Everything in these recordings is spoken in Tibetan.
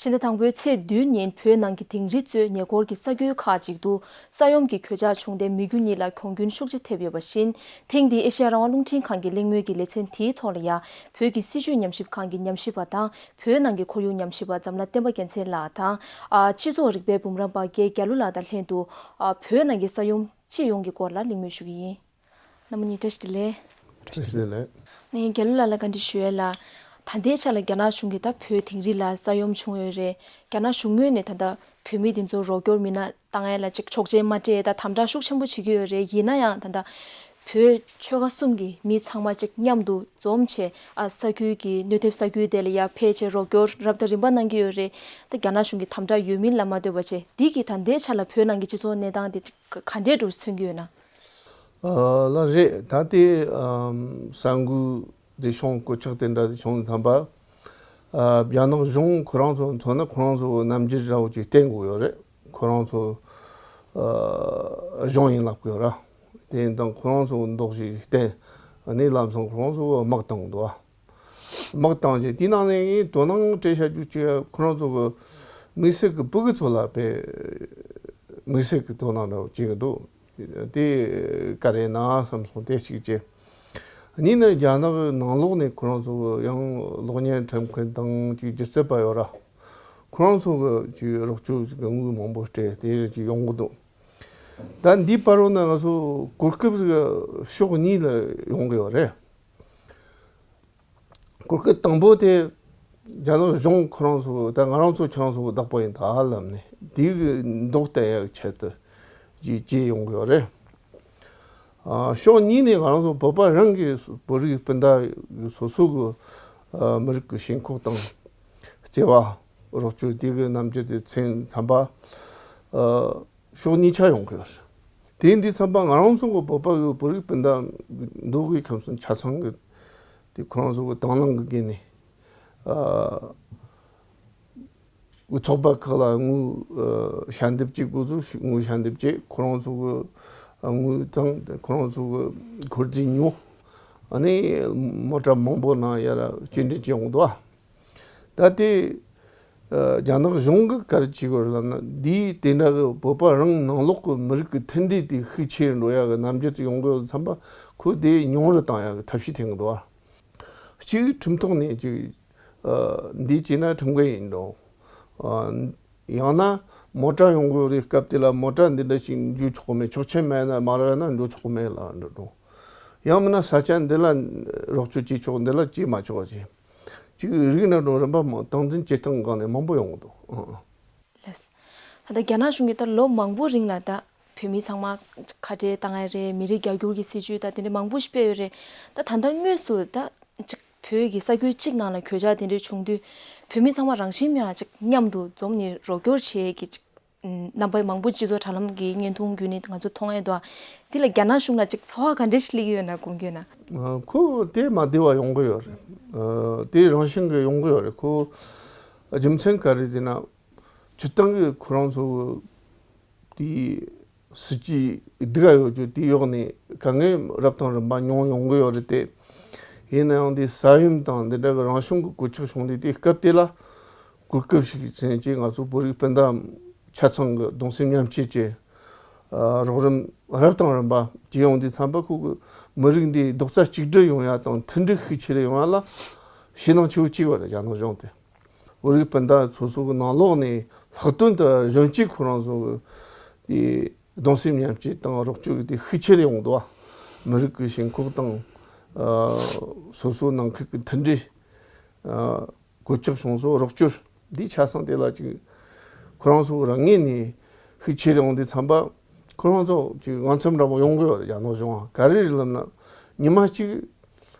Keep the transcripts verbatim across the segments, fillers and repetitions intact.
ཕྱི་ཟླ་དང་པོའི་ཚེས་བདུན་ཉིན་བོད་ནང་གི་དིང་རི་གཙོས་ཉེ་འཁོར་གྱི་ས་ཁུལ་ཁག་ཅིག་ཏུ་ས་ཡོམ་གྱི་གོད་ཆག་བྱུང་སྟེ་མི་རྒྱུ་གཉིས་ལ་གྱོང་གུན་ཤུགས་ཆེ་ཐེབས་ཡོད་པ་བཞིན། ཐེངས་འདིའི་ཨེ་ཤ་ཡ་རང་དབང་རླུང་འཕྲིན་ཁང་གི་གླེང་མོལ་གྱི་ལེ་ཚན་དེའི་ཐོག་ལ་ཡང་བོད་ཀྱི་སྲིད་བྱུས་ཉམས་ཞིབ་ཁང་གི་ཉམས་ཞིབ་པ་དང་བོད་ནང་གི་ཁོར་ཡུག་ཉམས་ཞིབ་པ་འཛམ་ལྷ་བསྟན་པ་རྒྱལ་མཚན་ལགས་དང་། ཨ། སྤྱི་ཚོགས་རིག་པའི་འབུམ་རམས་པ་རྒན་རྒྱ་ལོ་ལགས་དང་ལྷན་དུ། ཨ། བོད་ནང་གི་ས་ཡོམ་སྤྱི་ཡོངས་ཀྱི་སྐོར་ལ་གླེང་མོལ་ཞུ་གི་ཡིན། རྣམ་པ་གཉིས་བཀྲ་ཤིས་བདེ་ལེགས། བཀྲ་ཤིས་བདེ་ལེགས། ངས་རྒྱ་ལོ་ལགས་ལ་བཀའ་འདྲི་ཞུ་ཡས་ལ། ད་ལྟའི་ཆ་ལ་རྒྱ་ནག་གཞུང་གིས་ད་བོད་དིང་རི་ལ་ས་ཡོམ་བྱུང་ཡོད་རེད། རྒྱ་ནག་གཞུང་ངོས་ནས་ད་ལྟ་བོད་མི་དེ་ཚོ་རོགས་སྐྱོར་མི་སྣ་བཏང་ཡས་ལ་ཅིག་ཆོག་མཆན་མ་སྤྲད་ད་དམ་དྲག་ཤུགས་ཆེན་པོ་བྱེད་ཀྱི་ཡོད་རེད། ཡིན་ན་ཡང་ད་ལྟ་བོད་ཆོལ་ཁ་གསུམ་གྱི་མི་ཚང་མ་ཅིག་མཉམ་དུ་འཛོམས་བྱས། ཨ། ས་ཁུལ་གྱི་གནོད་ཐེབས་ས་ཁུལ་དེ་ལ་ཡར་ཕེབས་བྱས་རོགས་སྐྱོར་རབ་དང་རིམ་པ་གནང་གི་ཡོད་རེད། ད་རྒྱ་ནག་གཞུང་གི་དམ་དྲག་ཡོད་མིན་ལ་མ་ལྟོས་པ་བྱས་འདི་གི་ད་ལྟའི་ཆ་ལ་བོད་ནང་གི་སྤྱི་ཚོགས་གནས་སྟངས་དེ་ག་ག་འདྲས་འགྲོ་མཚོན་གྱི་ཡོད་ན། ཨ། ལགས་རེད། ད་ལྟའི་ཨམ་ས་འགུལ་དེ་བྱུང་། གོད་ཆག་དེ་འདྲ་དེ་བྱུང་མཚམས་པ། ཨ། རྒྱ་ནག་གཞུང་ཁོ་རང་ཚོ་མཚོན་ན་ཁོ་རང་ཚོ་རྣམ་འགྱུར་འདྲ་བོ་ཅིག་བསྟན་དགོས་ཡོད་རེད། ཁོ་རང་ཚོ་ཨ་གཞུང་ཡིན་ལབ་དགོས་ཡོད་ར། དེ་ཡིན་དང་ཁོ་རང་ཚོ་མདོག་ཅིག་བསྟན། ཨ་ནི་ལམ་སང་ཁོ་རང་ཚོ་དམག་བཏང་འདུག་དམག་བཏང་རྗེས་དེའི་ནང་ནས་ངས་དོ་སྣང་སྤྲད་བྱ་རྒྱུ་ཅིག་ཁོ་རང་ཚོ་གི་དམིགས་བསལ་གྱི་ཕྲུ་གུ་ཚོ་ལ་དཔེ་དམིགས་བསལ་གྱི་དོ་སྣང་འདྲ་བོ་བྱེད་ཀྱི་འདུག་དེ་ག་རེ་ན་བསམ་སོང་། དེ་གཅིག་བྱས། གཉིས་ནི་རྒྱ་ནག་གི་ནང་ལོགས་ནས་ཁོ་རང་ཚོ་ཡང་གློག་བརྙན་འཁྲབ་མཁན་དང་ཅིག་སྒྱུ་རྩལ་པ་ཡོད་ར། ཁོ་རང་ཚོ་གི་ཅིག་རོགས་སྐྱོར་ཅིག་དངུལ་མང་པོ་སྤྲད་དེ་ཅིག་ཡོང་གི་འདུག་ད་འདིའི་བར་རོ་ན་ང་ཚོ་གོ་སྐབས་ཟིག་ཕྱོགས་གཉིས་ལ་ཡོང་གི་ཡོད་རེད། གོ་སྐབས་དང་པོ་དེ་རྒྱ་ནག་གཞུང་ཁོ་རང་ཚོ་ད་ང་རང་ཚོ་ཁྱེད་རང་ཚོ་གི་བདག་པོ་ཡིན་ད་ལབ་ནས་དེའི་གི་མདོག་བསྟན་ཡག་ཆེད་དུ་ཅིག་བྱས་ཡོང་གི་ཡོད་རེད། ཨ། ཕྱོགས་གཉིས་ནས་ང་རང་ཚོ་བོད་པ་རང་གི་བོད་རིགས་སྤུན་ཟླ་སོ་སོ་གི་ཨ་མི་རིགས་ཀྱི་ཞེན་ཁོག་དང་བརྩེ་བ་རོགས་སྐྱོར་དེ་གི་རྣམ་འགྱུར་དེ་མཚོན་མཚམས་པ། ཨ། ཕྱོགས་གཉིས་ཆ་ཡོང་གི་ཡོད་རེད། དེ་འདི་ཚན་པ་ང་རང་ཚོ་གི་བོད་པ་གི་བོད་རིགས་སྤུན་ཟླ་མདོ་དབུས་ཁམས་གསུམ་ཆ་ཚང་གི་དེ་ཁོ་རང་ཚོ་གི་དང་བླངས་གི་སྒོ་ནས་ཨ་ཚོགས་པ་ཁག་ལ་དངུལ་ཨ་ཞལ་འདེབས་བྱེད་དགོས་ཚུལ་དངུལ་ཞལ་འདེབས་བྱེད། ཁོ་རང་ཚོ་གི་དངུལ་གཙང་ཁོ་རང་ཚོ་གི་འཁོར་རྫས་ཉོ། ཨ་ནི་མོ་ཊ་མང་པོ་ནང་ཡར་སྐྱེལ་འདྲེན་བྱེད་ཡོང་འདུག་ད་དེ་ཨ་རྒྱ་ནག་གཞུང་གིས་ག་རེ་བྱེད་དགོས་རེད་ལབ་ན། འདིའི་དེ་འདྲ་གི་བོད་པ་རང་ནང་ལོགས་ཀྱི་མི་རིགས་ཀྱི་མཐུན་སྒྲིལ་དེ་ཤུགས་ཆེ་རུ་འགྲོ་ཡག་གི་རྣམ་འགྱུར་དེ་ཡོང་གི་ཡོད་བསམ་པ་ཁོ་དེ་ཉུང་རུ་བཏང་ཡག་གི་ཐབས་ཤེས་འཐེན་གི་འདུག་གཅིག་ཁྲིམས་ཐོག་ནས་ཅིག་ཨ་འདི་བྱས་ན་ཁྲིམས་འགལ་ཡིན་འགྲོ། ཨ་ཡང་ན་མོ་ཊ་ཡོང་གི་ཡོད་རེད། སྐབས་དེ་ལ་མོ་ཊ་འདི་འདྲ་ཞིག་འཇུ་ཆོག་གི་མེད། ཆོག་མཆན་མེད་ན་མ་རག་ན་འགྲོ་ཆོག་གི་མེད་ལབ་འགྲོ་འགྲོ། ཡང་མིན་ན་ས་ཆ་འདི་ལ་རོགས་སྐྱོར་བྱེད་ཆོག་འདི་ལ་བྱེད་མ་ཆོག་ཅེས། གཅིག་རིགས་སྣ་དང་རིམ་པ་མང་སྟངས་འཛིན་བྱེད་སྟངས་སྒང་ནས་མང་པོ་ཡོང་གི་འདུག་ཨང་ཨང་། ལགས། ད་ལྟ་རྒྱ་ནག་གཞུང་གིས་ད་ལོ་མང་པོ་རིང་ལ་ད་བོད་མི་ཚང་མ་ཁ་བྲལ་བཏང་ཡ་རེད། མི་རིགས་རྒྱ་སྒྱུར་གྱི་སྲིད་བྱུས་ད་དེ་འདྲ་མང་པོ་ཞིག་སྤེལ་ཡོད་རེད། ད་ད་ལྟ་དངོས་སུ་ད་ཅིག་བོད་ཀྱི་ས་ཁུལ་གཅིག་ནང་ལ་གོད་ཆག་དེ་འདྲ་བྱུང་དུས་བོད་མི་ཚང་མ་རང་བཞིན་མེད་པ་ཅིག་མཉམ་དུ་འཛོམས་ནས་རོགས་སྐྱོར་བྱེད་ཀྱི་ཅིག་རྣམ་པ་མང་པོ་སྤྱི་ཚོགས་དྲ་ལམ་གྱི་བརྙན་ཐུང་བརྒྱུད་ནས་ང་ཚོ་མཐོང་ཡས་འདུག་འདི་ལ་རྒྱ་ནག་གཞུང་ལ་ཅིག་ཚོར་བ་ག་འདྲ་ཞིག་སླེབས་ཀྱི་ཡོད་ན་དགོངས་ཀྱི་ཡོད་ན། ཨ་ཁོ་དེ་མ་བདེ་བ་ཡོང་གི་ཡོད་རེད། ཨ་དེ་རང་བཞིན་གྱིས་ཡོང་གི་ཡོད་རེད། ཁོ་རྒྱུ་མཚན་ག་རེ་ཟེར་ན། སྤྱིར་བཏང་གི་ཁོ་རང་ཚོ་དེ་སྲིད་ཇུས་སྡུག་ག་ཡོད་རྒྱུ་དེ་འོག་ནས་དཀའ་ངལ་རབ་དང་རིམ་པ་མྱོང་ཡོང་གི་ཡོད་རེད་དེ། ཡིན་ན་ཡང་དེ་ས་ཡོམ་དང་འདི་འདྲ་གི་རང་བྱུང་གི་གོད་ཆག་བྱུང་དུས་དེ་སྐབས་དེ་ལ། གོ་སྐབས་ཤིག་བྱས་ཀྱི་ང་ཚོ་བོད་རིགས་སྤུན་ཟླ་ཆ་ཚང་གི་གདུང་སེམས་མཉམ་སྐྱེད་ཀྱི་ཨ་རོགས་རམ་རབ་དང་རིམ་པ་བྱེད་ཡོང་དུས་ཙམ་པ་ཁོ་གི་མི་རིགས་འདི་རྡོག་རྩ་གཅིག་སྒྲིལ་ཡོང་ཡ་དང་མཐུན་སྒྲིལ་ཤུགས་ཆེ་རུ་ཡོང་ཡ་ལ་ཞེད་སྣང་ཆེ་བོ་སྐྱེས་པ་རེད། རྒྱ་ནག་གཞུང་དེ་བོད་རིགས་སྤུན་ཟླ་སོ་སོ་གི་ནང་ལོགས་ནས་ལྷག་དོན་དུ་གཞོན་སྐྱེས་ཁོ་རང་ཚོ་གི་དེ་གདུང་སེམས་མཉམ་སྐྱེད་དང་རོགས་སྐྱོར་གི་དེ་ཤུགས་ཆེ་རུ་ཡོང་འདུག་མི་རིགས་ཀྱི་ཞེན་ཁོག་དང་ཨ་སོ་སོ་ནང་ཁུལ་གྱི་མཐུན་སྒྲིལ། ཨ་གོད་ཆག་བྱུང་སོང་རོགས་སྐྱོར་འདི་ཆ་ཚང་དེ་ལ་ཅིག་ཁོ་རང་ཚོ་རང་ངོས་ནས་ཤུགས་ཆེ་རུ་ཡོང་དུས་ཙམ་པ་ཁོ་རང་ཚོ་ཅིག་དབང་ཚད་འདྲ་པོ་ཡོང་གི་ཡོད་རེད། རྒྱ་ནག་གཞུང་ག་རེ་རེད་ལབ་ན་ཉི་མ་གཅིག་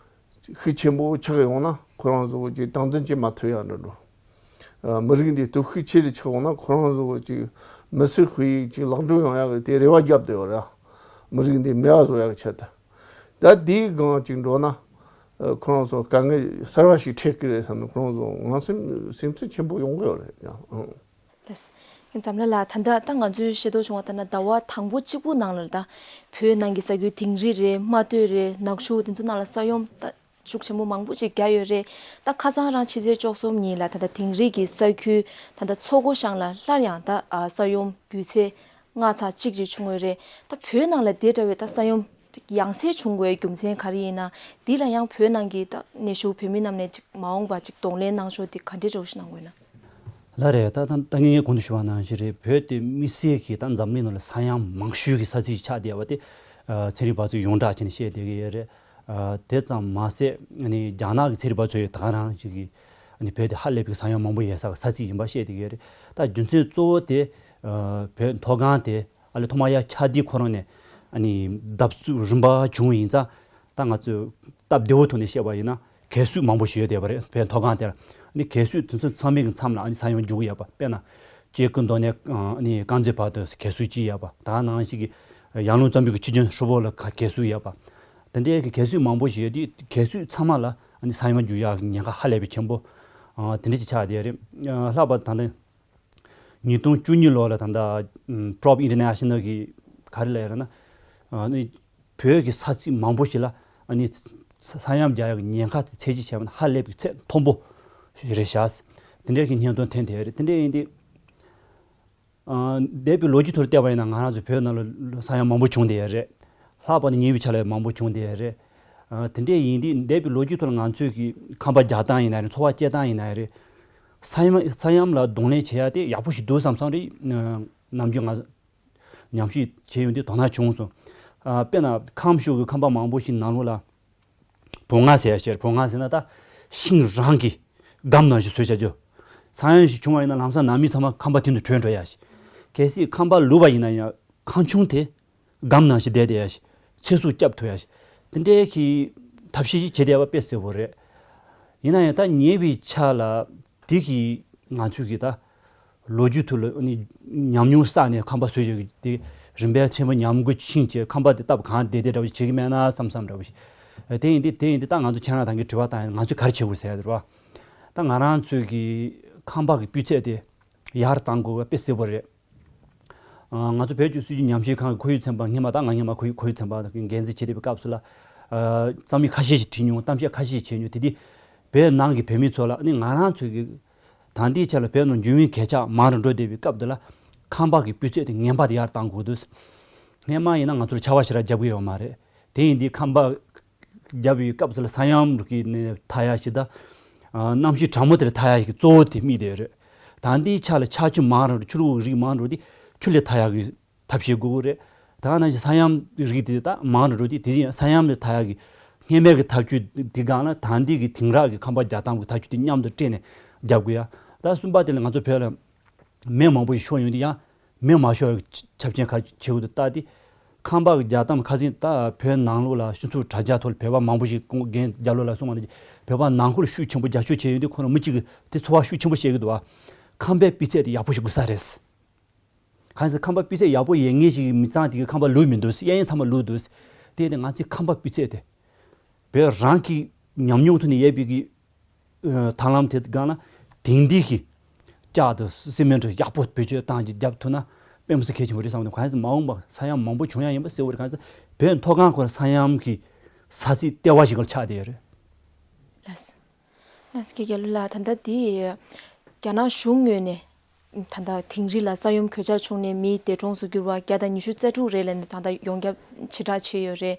ཤུགས་ཆེན་པོ་ཆགས་ཡོང་ན་ཁོ་རང་ཚོ་ཅིག་སྟངས་འཛིན་བྱེད་མ་ཐུབ་ཡ་འདྲ་འགྲོ། ཨ་མི་རིགས་འདི་སྟོབས་ཤུགས་ཆེ་རུ་ཆགས་ཡོང་ན་ཁོ་རང་ཚོ་ཅིག་མི་སེར་ཧུའེ་ཅིག་ལག་འགྲོ་ཡོང་ཡ་གི་དེ་རེ་བ་བརྒྱབ་བསྡད་ཡོད་རེད། མི་རིགས་འདི་མེད་པ་བཟོ་ཡ་གི་ཆེད་དུ། ད་དེའི་སྒང་ཅིག་འགྲོ་ན། ཨ་ཁོ་རང་ཚོ་དཀའ་ངལ་གསར་བ་ཞིག་འཕྲད་ཀྱི་རེད་བསམ་ནས་ཁོ་རང་ཚོ་ངང་སེམས་སེམས་ཚེགས་ཆེན་པོ་ཡོང་གི་ཡོད་རེད་ཀྱང་། ལགས། འཛམ་གླིང་ལ་ད་ལྟ་ད་ང་ཚོས་ཤེས་རྟོགས་བྱུང་བ་ལྟར་ན་ཟླ་བ་དང་པོ་གཅིག་པུ་ནང་ལ་ད་བོད་ནང་གི་ས་ཁུལ་དིང་རི་རེད། རྨ་སྟོད་རེད། ནག་ཆུ་དེ་ཚོ་ནང་ལ་ས་ཡོམ་ད་ ཤུགས་ཆེན་པོ་མང་པོ་ཅིག་བརྒྱབ་ཡོད་རེད། ད་ཁ་སང་རང་ཕྱི་ཚེས་བཅུ་གསུམ་ཉིན་ལ་ད་ལྟ་དིང་རི་གི་ས་ཁུལ་ད་ལྟ་མཚོ་སྒོ་ཤང་ལ་སླར་ཡང་ད་ཨ་ས་ཡོམ་རྒྱུ་ཚད་ལྔ་ཚེག་གཅིག་ཅིག་བྱུང་ཡོད་རེད། ད་བོད་ནང་ལ་དེ་འདྲ་བའི་ད་ས་ཡོམ་ཡང་སེ་བྱུང་དགོས་རྒྱུ་མཚན་ག་རེ་ཡིན་ན། འདི་ལ་ཡང་བོད་ནང་གི་ད་གནས་བཞུགས་བོད་མི་རྣམས་ནས་ཅིག་མ་འོངས་པ་ཅིག་གདོང་ལེན་གནང་ཕྱོགས་དེ་ག་འདྲའི་འདྲ་བོ་ཞིག་གནང་དགོས་ན། ལགས་རེད། ད་ད་ད་ངས་གོང་དུ་ཞུས་པ་ནང་བཞིན་རེད། བོད་དེ་དམིགས་བསལ་གྱི་ད་འཛམ་གླིང་ནང་ལ་ས་ཡོམ་མང་ཤོས་ཀྱི་ས་ཚིགས་ཆགས་བསྡད་པ་དེ་ཨ་ཚན་རིག་པ་ཚོས་ཡོངས་གྲགས་བྱས་ནས་བཤད་བསྡད་ཀྱི་ཡོད་རེད། ཨ་དེ་ཙམ་མ་ཟད་ཨ་ནི་རྒྱ་ནག་གི་ཚན་རིག་པ་ཚོས་ད་ག་རང་ཞིག་གིས་ཨ་ནི་བོད་དེ་ཧ་ལས་པའི་ས་ཡོམ་མང་པོ་ཡོད་ས་གི་ས་ཚིགས་ཡིན་པ་བཤད་བསྡད་ཀྱི་ཡོད་རེད། ད་རྒྱུ་མཚན་གཙོ་བོ་དེ་ཨ་བོད་མཐོ་སྒང་དེ་ཨ་ལས་ཐོག་མར་ཡར་ཆགས་དུས་ཁོ་རང་ནས་ཨ་ནི་བརྡབ་གསིག་རིམ་པ་བྱུང་བ་ཡིན་ཙང་། ད་ང་ཚོས་སྟབས་བདེ་བོ་ཐོག་ནས་བཤད་པ་ཡིན་ན་གས་སྲུབས་མང་པོ་ཞིག་ཡོད་བསྡད་པ་རེད། བོད་མཐོ་སྒང་དེར་ཨ་ནི་གས་སྲུབས་དེ་ཚོ་ཚང་མའི་གི་མཚམས་ལ་ཨ་ནི་ས་ཡོམ་རྒྱག་གི་ཡོད་པ། དཔེར་ན་ལྕེ་སྐུ་མདོག་ནས་ཨ་ནི་རྐང་རྩེ་བར་དུ་གས་སྲུབས་གཅིག་ཡོད་པ། ད་ནང་བཞིན་གྱི་ཡར་ཀླུང་རྩ་འབུལ་གྱི་ཆུ་རྒྱུན་ཧྲིལ་པོ་ལ་ག་གས་སྲུབས་ཡོད་པ། དེ་འདྲའི་གི་གས་སྲུབས་མང་པོ་ཞིག་ཡོད་དུས་གས་སྲུབས་ཚང་མ་ལ་ཨ་ནི་ས་ཡོམ་རྒྱག་ཡག་གི་ཉེན་ཁ་ཧ་ལས་པའི་ཆེན་པོ་ཨ་དེ་འདྲ་ཅིག་ཆགས་བསྡད་ཡོད་རེད། ཨ་ལྷག་པར་ད་ལྟ་ཉིས་སྟོང་བཅུ་གཉིས་ལོ་ལ་ད་ལྟ་ཨམ་Probe International གི་ག་རེ་ལབ་ཡ་རེད་ན། ཨ་ནི་བོད་ཀྱི་ས་ཚིགས་མང་པོ་ཞིག་ལ་ཨ་ནི་ས་ས་ཡོམ་རྒྱག་ཡག་གི་ཉེན་ཁ་དེ་ཚད་གཞི་བྱས་པ་ན་ཧ་ལས་པའི་ཚད་མཐོན་པོ་ཞིག་རེད་བཞག། དེ་འདྲའི་གི་བརྙན་ཐུང་ཐོན་བསྡད་ཡོད་རེད། དེ་འདྲ་ཡིན་དུས་ཨ་འདས་པའི་ལོ་རྒྱུས་ཐོག་ལ་བལྟས་པ་ཡིན་ན་ང་རང་ཚོ་བོད་ནང་ལ་ས་ཡོམ་མང་པོ་བྱུང་བསྡད་ཡོད་རེད། ལྷག་པར་དུ་ཉེ་བའི་ཆར་ལ་མང་པོ་བྱུང་བསྡད་ཡོད་རེད། ཨ་དེ་འདྲ་ཡིན་དུས་འདས་པའི་ལོ་རྒྱུས་ཐོག་ལ་ང་ཚོས་ཀྱི་ཁང་པ་རྒྱག་སྟངས་ཡིན་ན་རེད། འཚོ་བ་སྐྱེལ་སྟངས་ཡིན་ན་རེད། ས་ཡོམ་ས་ཡོམ་ལ་གདོང་ལེན་བྱེད་ཡ་དེ་ཡག་པོ་ཞིག་འདུག་བསམ་བསམ་རེད། ནམ་རྒྱུན་ང་ཉམས་ཞིབ་བྱས་ཡོང་དུས་དོ་སྣང་བྱུང་སོང་། ཨ་དཔེར་ན་ཁམས་ཕྱོགས་ཀྱི་ཁང་པ་མང་པོ་ཞིག་ནང་ལོགས་ལ་བོང་ང་ཟེར་ཡ་ཞིག་རེད། བོང་ང་ཟེར་ན་ད་ཤིང་རང་གི་སྒམ་ནང་བཞིན་བཟོས་བྱ་རྒྱུ། ས་ཡོམ་ཞིག་བྱུང་བ་ཡིན་ན་ལམ་སང་ནང་མི་ཚང་མ་ཁང་པ་དེ་ནང་བྲོས་འགྲོ་ཡ་ཞིག། གལ་སྲིད་ཁང་པ་ལུག་པ་ཡིན་ན་ཡང་ཁང་ཆུང་དེ་སྒམ་ནང་བཞིན་བསྡད་བསྡད་ཡ་ཞིག། ཚེ་སྲོག་སྐྱབས་ཐུབ་ཡ་ཞིག། དེ་འདྲའི་གི་ཐབས་ཤེས་ཤིག་བྱེད་བསྡད་པ་དཔེ་གསལ་པོ་རེད། ཡིན་ན་ཡང་ད་ཉེ་བའི་ཆར་ལ་དེ་གི་ང་ཚོས་གི་ད་ལོ་རྒྱུས་ཐོག་ལ་ཨ་ནི་ཉམས་མྱོང་བསགས་ནས་ཁང་པ་བཟོས་ཡོད་ཀྱི་དེ་རིམ་པས་ཆེན་པོ་ཉམས་རྒུད་ཕྱིན་བྱས་ཁང་པ་དེ་སྟབས་གང་བདེ་བདེ་འདྲ་བོ་ཞིག་བྱེད་ཀྱི་མེད་ན་བསམ་བསམ་འདྲ་བོ་ཞིག། དེ་ཡིན་དེ་དེ་ཡིན་དེ་ད་ང་ཚོ་ཁྱེད་རང་ཐང་གི་དྲི་བ་བཏང་ཡིན། ང་ཚོས་ག་རེ་བྱེད་དགོས་ཟེར་ཡ་དེ་རེད་བ། ད་ང་རང་ཚོས་ཀྱི་ཁང་པ་གི་སྤུས་ཚད་དེ་ཡར་བཏང་དགོས་པ་དཔེ་གསལ་པོ་རེད། ཨ་ང་ཚོ་བོད་ཀྱི་སྲོལ་རྒྱུན་ཉམས་ཞིབ་ཁང་གི་ཁོར་ཡུག་ཚན་པ་སྔོན་མ་ད་ང་སྔོན་མ་ཁོར་ཡུག་ཁོར་ཡུག་ཚན་པ་དང་འགན་འཛིན་བྱེད་བསྡད་པའི་སྐབས་སུ་ལ། ཨ་རྩོམ་ཡིག་ཁ་ཤས་ཤིག་བྲིས་མྱོང་། གཏམ་བཤད་ཁ་ཤས་ཤིག་བྱས་མྱོང་། དེ་དུས་བོད་ནང་གི་བོད་མི་ཚོ་ལ་ནི་ང་རང་ཚོའི་གི་ད་ལྟའི་ཆ་ལ་བོད་ནང་འཇུ་བའི་གད་ཆག་མང་རུ་འགྲོ་བསྡད་པའི་སྐབས་དེ་ལ་ཁང་པ་གི་སྤུས་ཚད་དེ་ངེས་པར་དུ་ཡར་བཏང་དགོས་འདུག། སྔོན་མ་ཡིན་ན་ང་ཚོར་ཆར་པ་ཞེ་དྲག་བརྒྱབ་ཀྱི་ཡོད་མ་རེད། དེ་ཡིན་དུས་ཁང་པ་བརྒྱབ་པའི་སྐབས་སུ་ལ་ས་ཡོམ་གྱི་ནས་ཐར་ཡ་ཞིག་དང་། ཨ་གནམ་གཤིས་གྲང་མོ་དེ་ལས་ཐར་ཡ་ཞིག་གཙོ་བོ་དེ་དམིགས་བསྡད་ཡོད་རེད། ད་ལྟའི་ཆ་ལ་ཆར་ཆུ་མང་རུ་ཆུ་ལོག་རིགས་མང་རུ་དེ་ཆུ་ལས་ཐར་ཡ་གི་ཐབས་ཤེས་དགོས་ཀྱི་རེད། ད་ག་ནང་བཞིན་ས་ཡོམ་རིགས་དེ་ད་མང་རུ་འགྲོ་དུས་དེ་ཡང་ས་ཡོམ་ལས་ཐར་ཡ་གི་སྔོན་མའི་གི་ཐབས་ཇུས་དེ་སྒང་ལ་ད་ལྟའི་གི་དེང་རབས་ཀྱི་ཁང་པ་རྒྱག་སྟངས་ཀྱི་ཐབས་ཇུས་དེ་མཉམ་དུ་སྤྲད་ནས་རྒྱབ་དགོས་ཡ། ད་གསུམ་པ་དེ་ལ་ང་ཚོ་བོད་ལ་མེ་མང་པོ་ཞིག་ཤོར་ཡོང་དུས་ཡང་མེ་མ་ཤོར་བའི་ཆ་རྐྱེན་ག་རེ་བྱེད་དགོས་འདུག་ལྟ་དུས། ཁང་པ་གི་རྒྱག་སྟངས་ཁ་སང་ད་བོད་ནང་ལོགས་ལ་སྤྱི་ཚོགས་དྲ་རྒྱ་ཐོག་ལ་བོད་པ་མང་པོ་ཞིག་ཁོང་རྒན་རྒྱ་ལོ་ལ་གསུངས་པ་ནང་བཞིན་བོད་པ་ནང་ཁུལ་ཤུགས་ཆེན་པོ་རྒྱབ་སྐྱོར་བྱས་ཡོང་དུས་ཁོ་རང་མི་གཅིག་གིས་དེ་ཚོར་བ་ཤུགས་ཆེན་པོ་བཤད་ཀྱི་འདུག་བ། ཁང་པའི་སྤུས་ཚད་དེ་ཡག་པོ་ཞིག་དགོས་ས་རེད། གང་ཟེར་ཁང་པ་སྤུས་ཚད་ཡག་པོ་ཡོད་མཁན་ཞིག་གི་མི་ཚང་དེ་གི་ཁང་པ་ལུག་མི་འདུག། གཡས་གཡོན་ཚང་མ་ལུག་འདུག། དེ་ནི་ང་ཚོའི་ཁང་པ་སྤུས་ཚད་དེ་བོད་རང་གི་ཉམས་མྱོང་ཐོག་ནས་ཡོད་པའི་གི་ཨ་ཐབས་ལམ་དེ་སྒང་ལ་དེང་དུས་ཀྱི་ལྕགས་དང་སི་མེན་ཊི་ཡག་པོ་བེད་སྤྱོད་བཏང་ཅིག་རྒྱབ་ཐུབ་ན་དཔེ་མི་སྲིད་གལ་ཆེན་པོ་རེད་བསམ་འདུག། གང་ཡིན་ཟེར་མ་འོངས་པ་ས་ཡོམ་མང་པོ་བྱུང་ཡ་ཡིན་པ་གསལ་པོ་རེད། གང་ཡིན་ཟེར་བོད་མཐོ་སྒང་ཁོ་ས་ཡོམ་གྱི་ས་ཚིགས་ལྟེ་བ་ཞིག་ལ་ཆགས་བསྡད་ཡོད་རེད། ལགས་སོ། ལགས་སོ། རྒྱལ་ལོ་ལགས། ད་ལྟ་འདི་རྒྱ་ནག་གཞུང་ངོས་ནས་ད་ལྟ་དིང་རི་ལ་ས་ཡོམ་གོད་ཆག་བྱུང་ནས་མི་འདས་གྲོངས་སུ་གྱུར་བ་བརྒྱ་དང་ཉི་ཤུ་རྩ་དྲུག་རེ་ལ་ནི་ད་ལྟ་ཡོངས་ཁྱབ་ཕྱིར་བསྒྲགས་བྱས་ཡོད་རེད།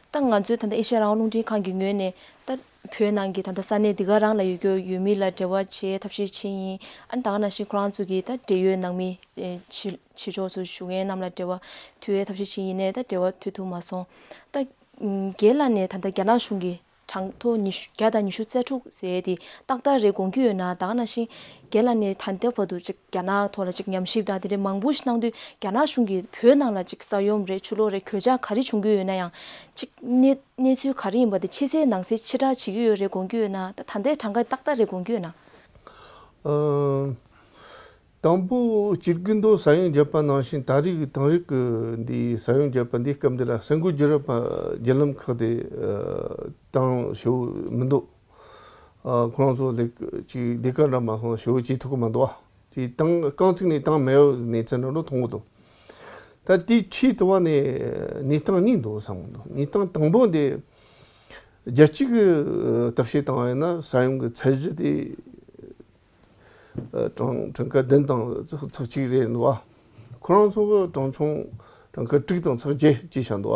ད་ང་ཚོའི་ད་ལྟ་ཨེ་ཤ་ཡ་རང་དབང་རླུང་འཕྲིན་ཁང་གི་ངོས་ནས་ད་བོད་ནང་གི་ད་ལྟ་ས་གནས་འདི་ག་རང་ལ་ཡོད་རྒྱུ་ཡོད་མི་ལ་འབྲེལ་བ་བྱེད་ཐབས་ཤེས་བྱེད་ཡིན། ཨ་ནི་ད་ག་ནང་བཞིན་ཁོ་རང་ཚོ་གི་ད་འབྲེལ་ཡོད་ནང་མི་ཨེ་ཕྱི་ཕྱི་ཕྱོགས་སུ་བཞུགས་མཁན་རྣམས་ལ་འབྲེལ་བ་མཐུད་ཐབས་ཤེས་བྱེད་ཡིན་ནའི་ད་འབྲེལ་བ་མཐུད་ཐུབ་མ་སོང་། ད་རྒན་ལགས་ནས་ད་ལྟ་རྒྱ་ནག་གཞུང་གི་གྲངས་ཐོ་ཉི་ཤུ་བརྒྱ་དང་ཉི་ཤུ་རྩ་དྲུག་ཟེར་དེ་ཏག་ཏག་རེད་དགོངས་ཀྱི་ཡོད་ན། ད་ག་ནང་བཞིན་རྒན་ལགས་ནས་ད་ལྟ་བར་དུ་ཅིག་རྒྱ་ནག་ཐོག་ལ་ཅིག་ཉམས་ཞིབ་དང་དེ་འདྲའི་མང་པོ་ཞིག་གནང་དུས་རྒྱ་ནག་གཞུང་གིས་བོད་ནང་ལ་ཅིག་ས་ཡོམ་རེད་ཆུ་ལོག་རེད་གོད་ཆག་ག་རེ་བྱུང་གི་ཡོད་ན་ཡང་ཅིག་གནས་གནས་ཚུལ་ག་རེ་ཡིན་པ་དེ་ཕྱི་གསལ་ནང་གསལ་ཕྱིར་བསྒྲགས་བྱེད་ཀྱི་ཡོད་རེད་དགོངས་ཀྱི་ཡོད་ན། ད་ད་ལྟའི་གྲངས་ཀ་ཏག་ཏག་རེད་དགོངས་ཀྱི་ཡོད་ན། ཨ། དང་པོ་སྤྱིར་གྱི་མདོ་ས་ཡོམ་བརྒྱབ་པ་ནང་བཞིན་ད་རེས་ཀྱི་དེང་རབས་ཀྱི་འདི་ས་ཡོམ་བརྒྱབ་པ་འདི་སྐབས་འདི་ལ་གསར་འགོད་བརྒྱུད་རིམ་པ་བརྒྱུད་ལམ་ཁག་དེ་ཨ་བཏང་ཞེ་པོ་མི་འདུག། ཨ་ཁོ་རང་ཚོ་ལས་ཀྱི་ལས་ཀ་འདྲ་མ་སོང་ཞེ་པོ་བྱེད་ཐུབ་ཀྱི་མི་འདུག། ཨ་དེ་བཏང་རྐང་ཚུགས་ནས་བཏང་མེད་པའི་གནས་ཚུལ་འདྲ་མཐོང་གི་འདུག། ད་དེའི་ཆེད་དུ་བ་ནས་གནས་སྟངས་གཉིས་འདུག་བསམ་གི་འདུག། གནས་སྟངས་དང་པོ་འདི་ རྒྱལ་སྤྱི་གི་བརྟག་དཔྱད་བཏང་བ་ཡིན་ན་ས་ཡོམ་གྱི་ཚད་གཞི་དེ་གྲངས་གྲངས་ཀ་བདུན་དང་ཚེག་གཅིག་རེད་འདུག་བ། ཁོ་རང་ཚོ་གི་གྲངས་ཆུང་གྲངས་ཀ་དྲུག་དང་ཚེག་བརྒྱད་ཅེས་བྱ་འདུག་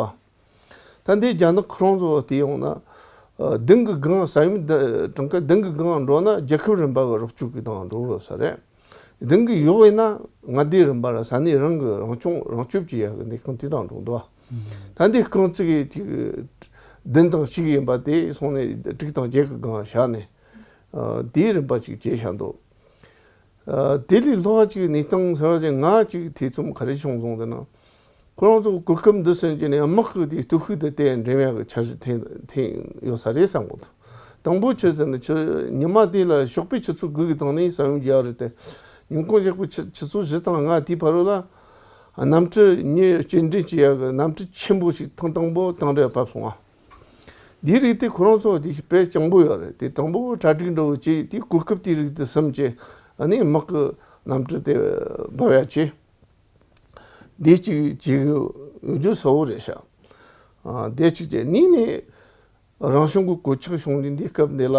བ། ད་འདི་རྒྱ་ནག་ཁོ་རང་ཚོ་བལྟས་ཡོང་ན། ཨ། བདུན་གྱི་སྒང་ས་ཡོམ་བདུན་གྲངས་ཀ་བདུན་གྱི་སྒང་འགྲོ་ན་རྒྱལ་ཁབ་རིམ་པ་གི་རོགས་སྐྱོབ་ཀྱི་དང་འགྲོ་ས་རེད། བདུན་གྱི་ཡོག་ཡིན་ན་མངའ་སྡེ་རིམ་པ་ལ་ས་གནས་རང་གི་རང་སྐྱོང་རང་སྐྱོབ་ཀྱི་ཡག་གི་གནས་ཁང་དེ་དང་འགྲོ་འདུག་བ། ད་འདི་རྐང་གཅིག་གི་དེ་གི་བདུན་དང་གཅིག་ཡིན་པ་དེ་སོང་ནས་དྲུག་དང་བརྒྱད་ཀྱི་སྒང་བཞག་ནས། ཨ། དེའི་རིམ་པ་ཅིག་བྱས་བཞག་འདུག་ཨ། དེ་ལས་ལྷག་ཅིག་གནས་སྟངས་ཟེར་བ་ཅིག་ང་ཅིག་ཐེ་ཚོམ་ག་རེ་བྱུང་སོང་ཟེར་ན། ཁོ་རང་ཚོ་གོ་སྐབས་འདི་ཟིན་གྱི་ནས་དམག་གི་དེ་སྟོབས་ཤུགས་དེ་དེ་འགྲེམ་ཡག་གི་འཆར་གཞི་འཐེན་འཐེན་ཡོད་ས་རེད་བསམ་གོ་འདུག་དང་པོ་ཆི་ཟེར་ན་ཆུ་ཉི་མ་དེ་ལ་ཞོགས་པའི་ཆུ་ཚོད་དགུ་གི་སྟེང་ནས་ས་ཡོམ་རྒྱག་རེད་དེ། ཉིན་གུང་ཞོགས་པའི་ཆུ་ཆུ་ཚོད་བཞི་དང་ལྔ་དེའི་བར་ལ་གནམ་གྲུ་གཉིས་སྐྱེལ་འདྲེན་བྱེད་ཡག་གི་གནམ་གྲུ་ཆེན་པོ་ཞིག་ཐེངས་དང་པོ་དང་འདྲ་བབས་སོང་ཨ། འདིའི་རིགས་དེ་ཁོ་རང་ཚོ་དེ་དཔེ་སྤྱང་པོ་ཡོད་རེད། དེ་དང་པོ་གྲ་སྒྲིག་འགྲོ་བྱས་དེ་གོ་སྐབས་དེའི་རིགས་དེ་ཟིན་བྱས་ཨ་ནི་དམག་གི་གནམ་གྲུ་དེ་འབབ་ཡག་བྱས། འདི་གཅིག་བྱེད་ཀྱི་ཡོད་རྒྱུ་གསལ་བོ་རེད་ཤག་ཨ། འདི་གཅིག་བྱས་གཉིས་ནས་རང་བྱུང་གི་གོད་ཆག་བྱུང་ནས་འདི་སྐབས་འདི་ལ་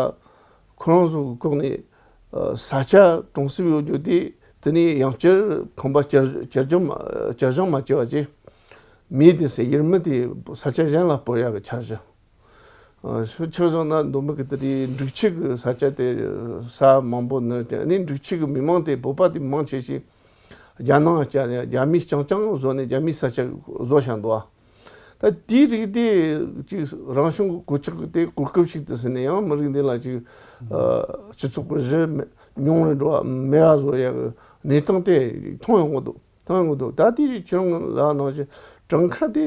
ཁོ་རང་ཚོ་གི་ཁོག་ནས་ཨ། ས་ཆ་གྲོང་གསེབ་ཡོད་རྒྱུ་དེ་དེ་ནས་ཡང་བསྐྱར་ཁང་པ་བསྐྱར་བསྐྱར་སྦྱོང་བསྐྱར་སྦྱོང་མ་བྱས་པ་བྱས། མེ་དེ་ཚོ་ཡུལ་མི་དེ་ས་ཆ་གཞན་ལ་སྤོར་ཡག་གི་འཆར་གཞི། ཨ། ཕྱོགས་ཕྱོགས་བཞག་ན་མདོ་སྨད་ཀྱི་དེ་རིང་འབྲུག་ཆུ་གི་ས་ཆ་དེ་ས་མང་པོ་ནི་དེ་ནི་འབྲུག་ཆུ་གི་མི་མང་དེ་བོད་པ་དེ་མང་ཆེ་ཞིག་རྒྱ་ནང་རྒྱ་རྒྱ་མིས་རྐྱང་རྐྱང་བཟོས་ནས་རྒྱ་མིའི་ས་ཆ་བཟོ་བཞག་འདུག་ཨ། ད་དེའི་རིགས་དེ་ཅིག་རང་བྱུང་གི་གོད་ཆག་གི་དེ་གོ་སྐབས་ཤིག་ཏུ་ཟིན་ནས་ཡང་མི་རིགས་འདི་ལ་ཅིག་ཨ། སྤྱི་ཚོགས་ཀྱི་གཞི་ཉུང་རུ་འགྲོ་བ་མེད་པ་བཟོ་ཡག་གི་གནས་སྟངས་དེ་མཐོང་ཡོང་གི་འདུག་མཐོང་ཡོང་གི་འདུག་ད་དེ་རིགས་ཁྱེད་རང་ལ་ནང་བཞིན་གྲངས་ཀ་དེ་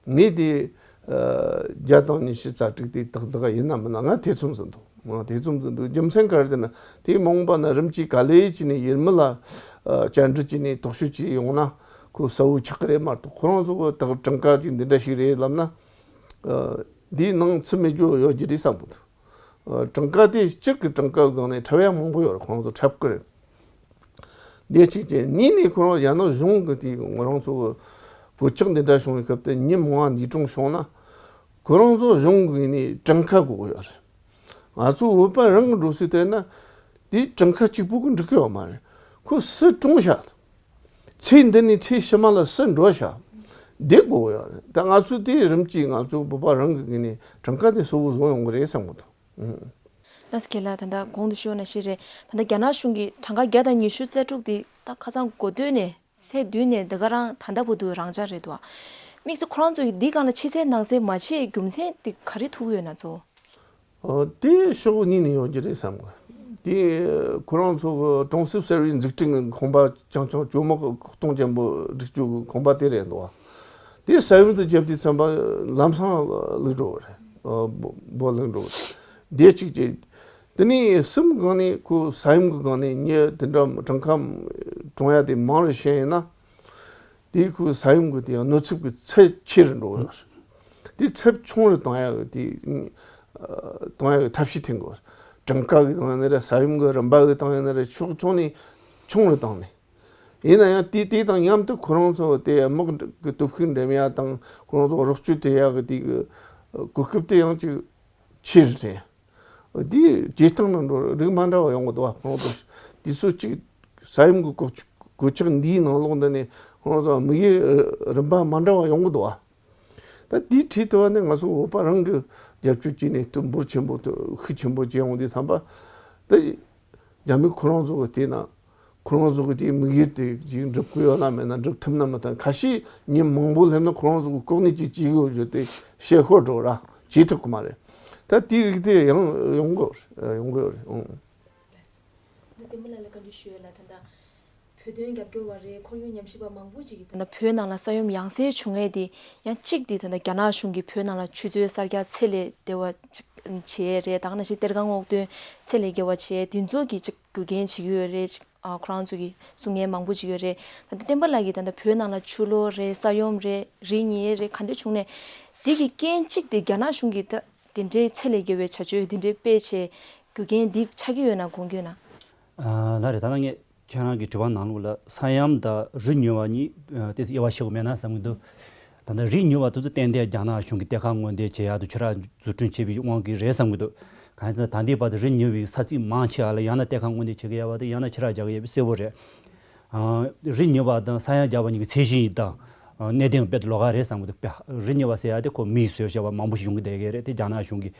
ངས་དེ་ཨ། བརྒྱ་དང་ཉི་ཤུ་རྩ་དྲུག་དེ་ཏག་ཏག་ཡིན་ན་མིན་ན་ང་ཐེ་ཚོམ་ཟིན་འདུག་ང་ཐེ་ཚོམ་ཟིན་འདུག་རྒྱུ་མཚན་ག་རེ་ཟེར་ན་དེ་མ་འོངས་པ་ན་རིམ་གྱིས་ག་ལེ་བྱས་ནས་ཡུལ་མི་ལ་ཨ། བཅར་འདྲི་བྱས་ནས་རྟོག་ཞིབ་བྱས་ཡོང་ན་ཁོ་གསལ་བོ་ཆགས་ཀྱི་རེད་མ་གཏོགས་ཁོ་རང་ཚོ་གི་ད་གྲངས་ཀ་ཅིག་འདི་འདྲ་ཞིག་རེད་ལབ་ན་ཨ། འདིའི་ནང་ཚུད་མེད་རྒྱུ་ཡོད་ཀྱི་རེད་བསམ་གི་འདུག་ཨ། གྲངས་ཀ་དེ་སྤྱིར་གྱི་གྲངས་ཀ་སྒང་ནས་འཁྲབ་ཡག་མང་པོ་ཡོད་རེད། ཁོང་ཚོ་འཁྲབ་ཀྱི་རེད། འདི་གཅིག་བྱས་གཉིས་ནས་ཁོ་རང་རྒྱ་ནག་གཞུང་གི་དེ་ང་རང་ཚོ་གི་གོད་ཆག་འདི་འདྲ་བྱུང་བའི་སྐབས་དེ་མི་མང་བ་འདས་གྲོངས་བྱུང་ན་ཁོ་རང་ཚོ་གཞུང་གི་ནས་གྲངས་ཀ་དགོས་ཀྱི་ཡོད་རེད། ང་ཚོ་བོད་པ་རང་གི་འགྲོ་སའི་དེ་ན་དེ་གྲངས་ཀ་གཅིག་པུ་གི་འགྲིག་གི་ཡོད་མ་རེད། ཁོ་སུ་གྲོངས་ཤག་ཚེ་འདི་ནས་ཚེ་ཕྱི་མ་ལ་སུ་འགྲོ་ཤག་འདི་དགོས་ཀྱི་ཡོད་རེད། ད་ང་ཚོ་དེ་རིམ་གྱིས་ང་ཚོ་བོད་པ་རང་གི་ནས་གྲངས་ཀ་དེ་གསལ་བོ་བཟོ་ཡོང་གི་རེད་བསམ་གི་འདུག་ལགས་སོ། རྒན་ལགས། ད་ལྟ་གོང་དུ་ཞུས་ནང་བཞིན་རེད། ད་ལྟ་རྒྱ་ནག་གཞུང་གིས་གྲངས་ཀ་བརྒྱ་དང་ཉི་ཤུ་རྩ་དྲུག་དེ་ད་ཁ་སང་འགོ་སྟོད་ནས་ཚེས་བདུན་ནས་འདི་ག་རང་ད་ལྟ་བར་དུ་རང་འཇགས་རེད་འདུག་དམིགས་བསལ་ཁོ་རང་ཚོ་གིས་འདི་སྒང་ལ་ཕྱི་གསལ་ནང་གསལ་མ་བྱེད་རྒྱུ་མཚན་དེ་ག་རེ་ཐུག་ཡོད་ན་ཚོ། ཨ། དེ་ཕྱོགས་གཉིས་ནས་ཡོང་རྒྱུ་རེད་བསམ་གི། དེ་ཁོ་རང་ཚོ་གི་གྲོང་གསེབ་སེར་བའི་འཛུགས་སྐྲུན་གྱི་ཁང་པ་རྐྱང་རྐྱང་ཇོ་མོ་གི་ཁོག་སྟོང་ཅན་པོ་སྒྲིག་རྒྱུ་གི་ཁང་པ་དེ་རེད་འདུག་དེ་ས་ཡོམ་དུ་བརྒྱབ་དུས་ཙམ་པ་ལམ་སང་ལུག་འགྲོ་བ་རེད། ཨ། འབོ་འབོ་ལུག་འགྲོ་བ་རེད། དེ་གཅིག་བྱས། དེ་ནས་གསུམ་སྒང་ནས་ཁོ་ས་ཡོམ་གྱི་སྒང་ནས་མི་དེ་འདྲ་གྲངས་ཀ་གྲོངས་ཡ་དེ་མང་རུ་ཕྱིན་ཡིན་ན། དེ་ཁོའི་ས་ཡོམ་གྱི་དེ་ཡང་གནོད་ཚབས་ཀྱི་ཚད་ཆེ་རུ་འགྲོ་གི་ཡོད་རེད། དེ་ཚབས་ཆུང་རུ་བཏང་ཡག་གི་དེ་ཨ། བཏང་ཡག་གི་ཐབས་ཤེས་འཐེན་དགོས་རེད། གྲངས་ཀ་གི་བཏང་ཡག་ནི་རེད། ས་ཡོམ་གྱི་རིམ་པ་གི་བཏང་ཡག་ནི་རེད། ཕྱོགས་ཆུང་ནས་ཆུང་རུ་བཏང་ནས། ཡིན་ན་ཡང་དེ་དེ་དང་མཉམ་དུ་ཁོ་རང་ཚོ་དེ་དམག་གི་སྟོབས་ཤུགས་འགྲེམ་ཡག་དང་ཁོ་རང་ཚོ་རོགས་སྐྱོར་སྤྲད་ཡག་གི་དེ་གི་གོ་སྐབས་དེ་ཡང་ཅིག་ཆེ་རུ་འཐེན། དེའི་བྱེད་སྟངས་ནང་འགྲོ་རིགས་མ་འདྲ་བ་ཡོང་གི་འདུག་བ། ཁོང་ཚོ་དུས་ཚོད་གཅིག་ས་ཡོམ་གྱི་གོད་གོད་ཆག་འདིའི་ནང་ལོགས་འདི་ནས་ཁོང་ཚོ་དམིགས་ཡུལ་རིམ་པ་མ་འདྲ་བ་ཡོང་གི་འདུག་བ། ད་དེའི་ཁྲིད་དུ་བ་ནི་ང་ཚོ་བོད་པ་རང་གི་རྒྱབ་སྐྱོར་བྱས་ནས་དུ་འབོར་ཆེན་པོ་དུ་ཤུགས་ཆེན་པོ་བྱས་ཡོང་དུས་ཙམ་པ་དེ་རྒྱ་མི་ཁོ་རང་ཚོ་གི་དེ་ན་ཁོ་རང་ཚོ་གི་དེའི་དམིགས་ཡུལ་དེ་ཅིག་འགྲུབ་ཀྱི་ཡོད་ན་མེད་ན། འགྲུབ་ཐུབ་ན་མི་ཐུབ། ཁ་ཤས་ཉིན་མང་པོ་སླེབས་ན་ཁོ་རང་ཚོ་གི་ལྐོག་ནས་ཅིག་བྱེད་ཀྱི་ཡོད་རྒྱུ་དེ་ཤེས་ཧོར་འགྲོ་ར་བྱེད་ཐུབ་ཀྱི་མ་རེད། ད་དེའི་རིགས་དེ་ཡང་ཡོང་གི་ཡོད་རེད། ཡོང་གི་ཡོད་རེད། ཨང་། ལགས། ད་བསྟན་པ་ལགས་ལ་བཀའ་འདྲི་ཞུ་ཡས་ལ། ད་ལྟ་བོད་དོན་རྒྱབ་སྐྱོར་བ་རེད། ཁོར་ཡུག་ཉམས་ཞིབ་པ་མང་པོ་ཅིག་གིས་ད་ལྟ་བོད་ནང་ལ་ས་ཡོམ་ཡང་སེ་བྱུང་ཡས་དེ་ཡང་གཅིག་དེ་ད་ལྟ་རྒྱ་ནག་གཞུང་གིས་བོད་ནང་ལ་ཆུ་མཛོད་གསར་རྒྱག་ཚད་ལས་འདས་པ་ཅིག་བྱས་རེད། ད་ག་ནང་བཞིན་གཏེར་ཁ་སྔོག་འདོན་ཚད་ལས་བརྒལ་བ་བྱས་དེ་ཚོ་གིས་ཅིག་རྒྱུ་རྐྱེན་བྱེད་ཀྱི་ཡོད་རེད། ཅིག་ཨ། ཁོ་རང་ཚོ་གིས་གསུང་མཁན་མང་པོ་ཅིག་ཡོད་རེད། ད་ལྟ་བསྟན་པ་ལགས་ཀྱིས་ད་ལྟ་བོད་ནང་ལ་ཆུ་ལོག་རེད། ས་ཡོམ་རེད། རི་ཉིལ་རེད། ག་འདྲ་བྱུང་ནས་དེ་གི་རྐྱེན་གཅིག་དེ་རྒྱ་ནག་གཞུང་གིས་ད་དེ་འདྲའི་ཚད་ལས་བརྒལ་བའི་བྱ་སྤྱོད་དེ་འདྲའི་སྤེལ་བྱས་རྒྱུ་རྐྱེན་འདི་ཆགས་ཀྱི་ཡོད་ན་དགོངས་ཀྱི་ཡོད་ན། ཨ། ལགས་རེད། ད་ལྟ་ངས་ཁྱེད་རང་གི་དྲི་བ་ནང་ལོགས་ལ་ས་ཡོམ་དང་རི་ཉིལ་བ་གཉིས་ཨ། དེ་དབྱེ་བ་ཕྱེ་དགོས་མེད་ན་བསམ་གྱི་འདུག་ད་ལྟ་རི་ཉོ་བ་དེ་ཚོ་ཏན་ཏན་རྒྱ་ནག་གཞུང་གིས་གཏེར་ཁ་སྔོག་འདོན་བྱེད་ཡག་དང་ཆུ་རགས་འཛུགས་སྐྲུན་བྱས་པའི་དབང་གིས་རེད་བསམ་གྱི་འདུག་གང་ཡིན་ཟེར་ན་ད་ལྟའི་བར་དུ་རི་ཉོ་བའི་ས་ཚིགས་མང་ཆེ་བ་ལ་ཡང་ན་གཏེར་ཁ་སྔོག་འདོན་བྱེད་ཀྱི་ཡོད་པ་དང་ཡང་ན་ཆུ་རགས་རྒྱག་གི་ཡོད་པ་གསལ་པོ་རེད། ཨ། རི་ཉོ་བ་དང་ས་ཡོམ་རྒྱག་པ་གཉིས་ཀྱི་ཚད་གཞི་དང་། ཨ། གནད་དོན་དཔེ་ལོགས་ཀ་རེད་བསམ་གྱི་འདུག་རི་ཉོ་བ་ཟེར་ཡག་དེ་ཁོ་མིས་བཟོས་བཞག་པ་མང་པོ་ཞིག་ཡོང་གི་བསྡད་ཀྱི་རེད་དེ་རྒྱ་ནག་གཞུང་གིས།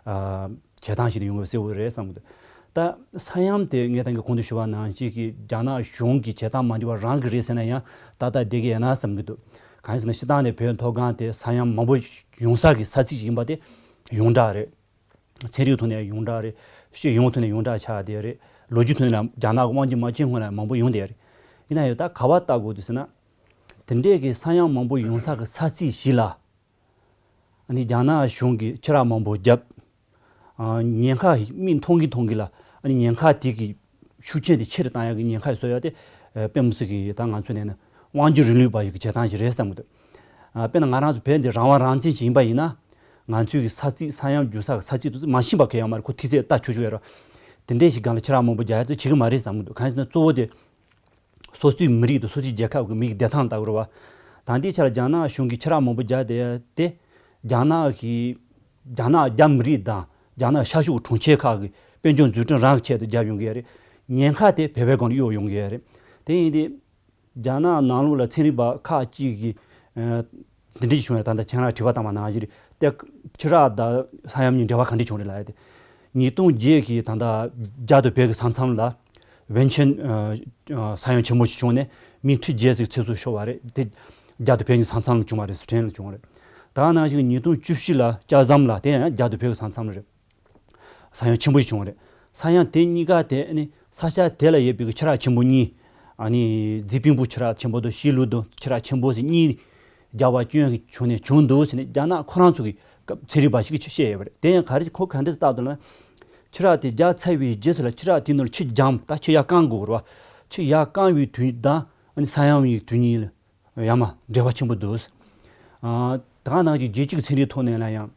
ཨ། བྱེད་སྟངས་ཤིག་ཡོང་གི་གསལ་པོ་རེད་བསམ་གྱི་འདུག་ད་ས་ཡོམ་དེ་ངས་ད་གིན་གོང་དུ་ཞུ་བ་ནང་བཞིན་གྱི་རྒྱ་ནག་གཞུང་གི་བྱེད་སྟངས་མ་འགྲིག་པ་རང་གི་རེད་ཟེར་ན་ཡང་ཏག་ཏག་བསྡད་ཀྱི་ཡོད་ན་བསམ་གྱི་འདུག་གང་ཡིན་ཟེར་ན་སྤྱིར་བཏང་ནས་བོད་མཐོ་སྒང་དེ་ས་ཡོམ་མང་པོ་ཡོང་ས་གི་ས་ཚིགས་ཤིག་ཡིན་པ་དེ་ཡོངས་གྲགས་རེད། ཚན་རིག་ཐོག་ནས་ཡོངས་གྲགས་རེད། སྤྱི་ཡོངས་ཐོག་ནས་ཡོངས་གྲགས་ཆགས་བསྡད་རེད། ལོ་རྒྱུས་ཐོག་ནས་རྒྱ་ནག་གི་དབང་སྒྱུར་མ་བྱས་སྔོན་ལ་མང་པོ་ཡོང་བསྡད་རེད། ཡིན་ན་ཡང་ད་ག་པར་བལྟ་དགོས་འདུག་ཟེར་ན། དེ་འདྲས་ཀྱི་ས་ཡོམ་མང་པོ་ཡོང་ས་གི་ས་ཚིགས་ཤིག་ལ། ཨ་ནི་རྒྱ་ནག་གཞུང་གིས་ཆུ་རགས་མང་པོ་བརྒྱབ། ཨ། ཉེན་ཁ་མིག་མཐོང་གི་མཐོང་གི་ལ་ཨ་ནི་ཉེན་ཁ་དེ་གི་ཤུགས་རྐྱེན་དེ་ཆེ་རུ་བཏང་ཡག་གི་ཉེན་ཁ་བཟོ་ཡག་དེ། ཨ། དཔེ་མི་སྲིད་གི་ད་ང་ཚོ་ནས་ན་དབང་སྒྱུར་རིང་ལུགས་པ་ཞིག་གི་བྱེད་སྟངས་ཤིག་རེད་བསམ་གི་འདུག་ཨ། དཔེར་ན་ང་རང་ཚོ་བོད་འདི་རང་དབང་རང་བཙན་ཞིག་ཡིན་པ་ཡིན་ན། ང་ཚོའི་གི་ས་ཚིགས་ས་ཡོམ་རྒྱུག་ས་གི་ས་ཚིགས་དེ་ཚོ་མ་ཤེས་པ་གང་ཡང་མ་རེད། ཁོ་ཐིག་ཚད་ལྟ་ཆོག་ཆོག་ཡོད་རེད། དེ་འདྲས་ཤིག་སྒང་ལ་ཆུ་རགས་མང་པོ་རྒྱག་ཡག་དེ་བྱེད་གི་མ་རེད་བསམ་གི་འདུག་གང་ཡིན་ཟེར་ན་གཙོ་བོ་དེ། སོ་སོའི་མི་རིགས་དང་སོ་སོའི་རྒྱལ་ཁབ་ཀྱི་མི་ཡི་བདེ་ཐང་ལྟ་དགོས་རེད་བ། ད་ལྟའི་ཆར་རྒྱ་ནག་གཞུང་གིས་ཆུ་རགས་མང་པོ་རྒྱག་བསྡད་ཡ་དེ། རྒྱ་ནག་གི། རྒྱ་ནག་རྒྱ་མི་རིགས་དང་རྒྱ་ནག་ཤར་ཕྱོགས་གྲོང་ཁྱེར་ཁག་གི་དཔལ་འབྱོར་འཛུགས་སྐྲུན་རང་གི་ཆེད་དུ་རྒྱབ་ཡོང་གི་ཡོད་རེད། ཉེན་ཁ་དེ་བོད་པའི་སྒང་ལ་གཡོལ་ཡོང་གི་ཡོད་རེད། དེ་ཡིན་དུས། རྒྱ་ནག་ནང་ལོགས་ལ་ཚན་རིག་པ་ཁག་ཅིག་གིས། ཨ། འདི་འདྲ་ཞིག་བྱུང་ཡ་ད་ལྟ་ཁྱེད་རང་དྲི་བ་བཏང་བ་ནང་བཞིན་རེད་དེ། ཆུ་རགས་དང་ས་ཡོམ་གཉིས་འབྲེལ་བ་ག་འདྲ་བྱུང་རེད་ལབ་ཡ་དེ། ཉིས་སྟོང་བརྒྱད་ཀྱི་ད་ལྟ་རྒྱ་དང་བོད་ཀྱི་ས་མཚམས་ལ། ཝེན་ཆེན། ཨ། ས་ཡོམ་ཆེན་པོ་ཞིག་བྱུང་ནས་མི་ཁྲི་བརྒྱད་ཙམ་ཚེ་སྲོག་ཤོར་བ་རེད་དེ། རྒྱ་དང་བོད་ཀྱི་ས་མཚམས་ལ་བྱུང་བ་རེད། སི་ཁྲོན་ལ་བྱུང་བ་རེད། ད་ག་ནང་བཞིན་ཉིས་སྟོང་བཅུ་བཞི་ལ་ལྕགས་ཟམ་ལ་དེ་ཡང་རྒྱ་དང་བོད་ཀྱི་ས་མཚམས་ལ་རེད། ས་ཡོམ་ཆེན་པོ་ཞིག་བྱུང་བ་རེད། ས་ཡོམ་དེ་གཉིས་ཀ་དེ་ནི་ས་ཆ་དེ་ལ་ཡོད་པའི་ཆུ་རགས་ཆེན་པོ་གཉིས། ཨ་ནི་ཛི་པིང་པུ་ཆུ་རགས་ཆེན་པོ་དང་ཤི་ལུ་དུ་ཆུ་རགས་ཆེན་པོ་ཟེར་གཉིས་རྒྱ་བ་སྐྱོན་གྱི་བྱུང་ནས་བྱུང་འདུག་ཟེར་ནས་རྒྱ་ནག་ཁོ་རང་ཚོ་གི་སྐབས་ཚན་རིག་པ་ཞིག་གིས་བཤད་ཡོད་པ་རེད། དེ་ཡང་ག་རེ་ཁོ་ག་འདྲ་བལྟ་འདུག་ན། ཆུ་རགས་དེ་རྒྱག་ཚར་བའི་རྗེས་སུ་ལ་ཆུ་རགས་དེ་ནང་ལ་ཆུ་འགྱངས་ད་ཆུ་ཡར་བསྐང་དགོས་རེད་བ། ཆུ་ཡར་བསྐང་བའི་དུས་དང་ཨ་ནི་ས་ཡོམ་ཡི་དུས་གཉིས་ལ། ཡང་མ་འབྲེལ་བ་ཆེན་པོ་འདུག་ཨ། ད་ག་ནང་བཞིན་རྒྱལ་སྤྱིའི་ཚན་རིག་ཐོག་ནས་ལ་ཡང་།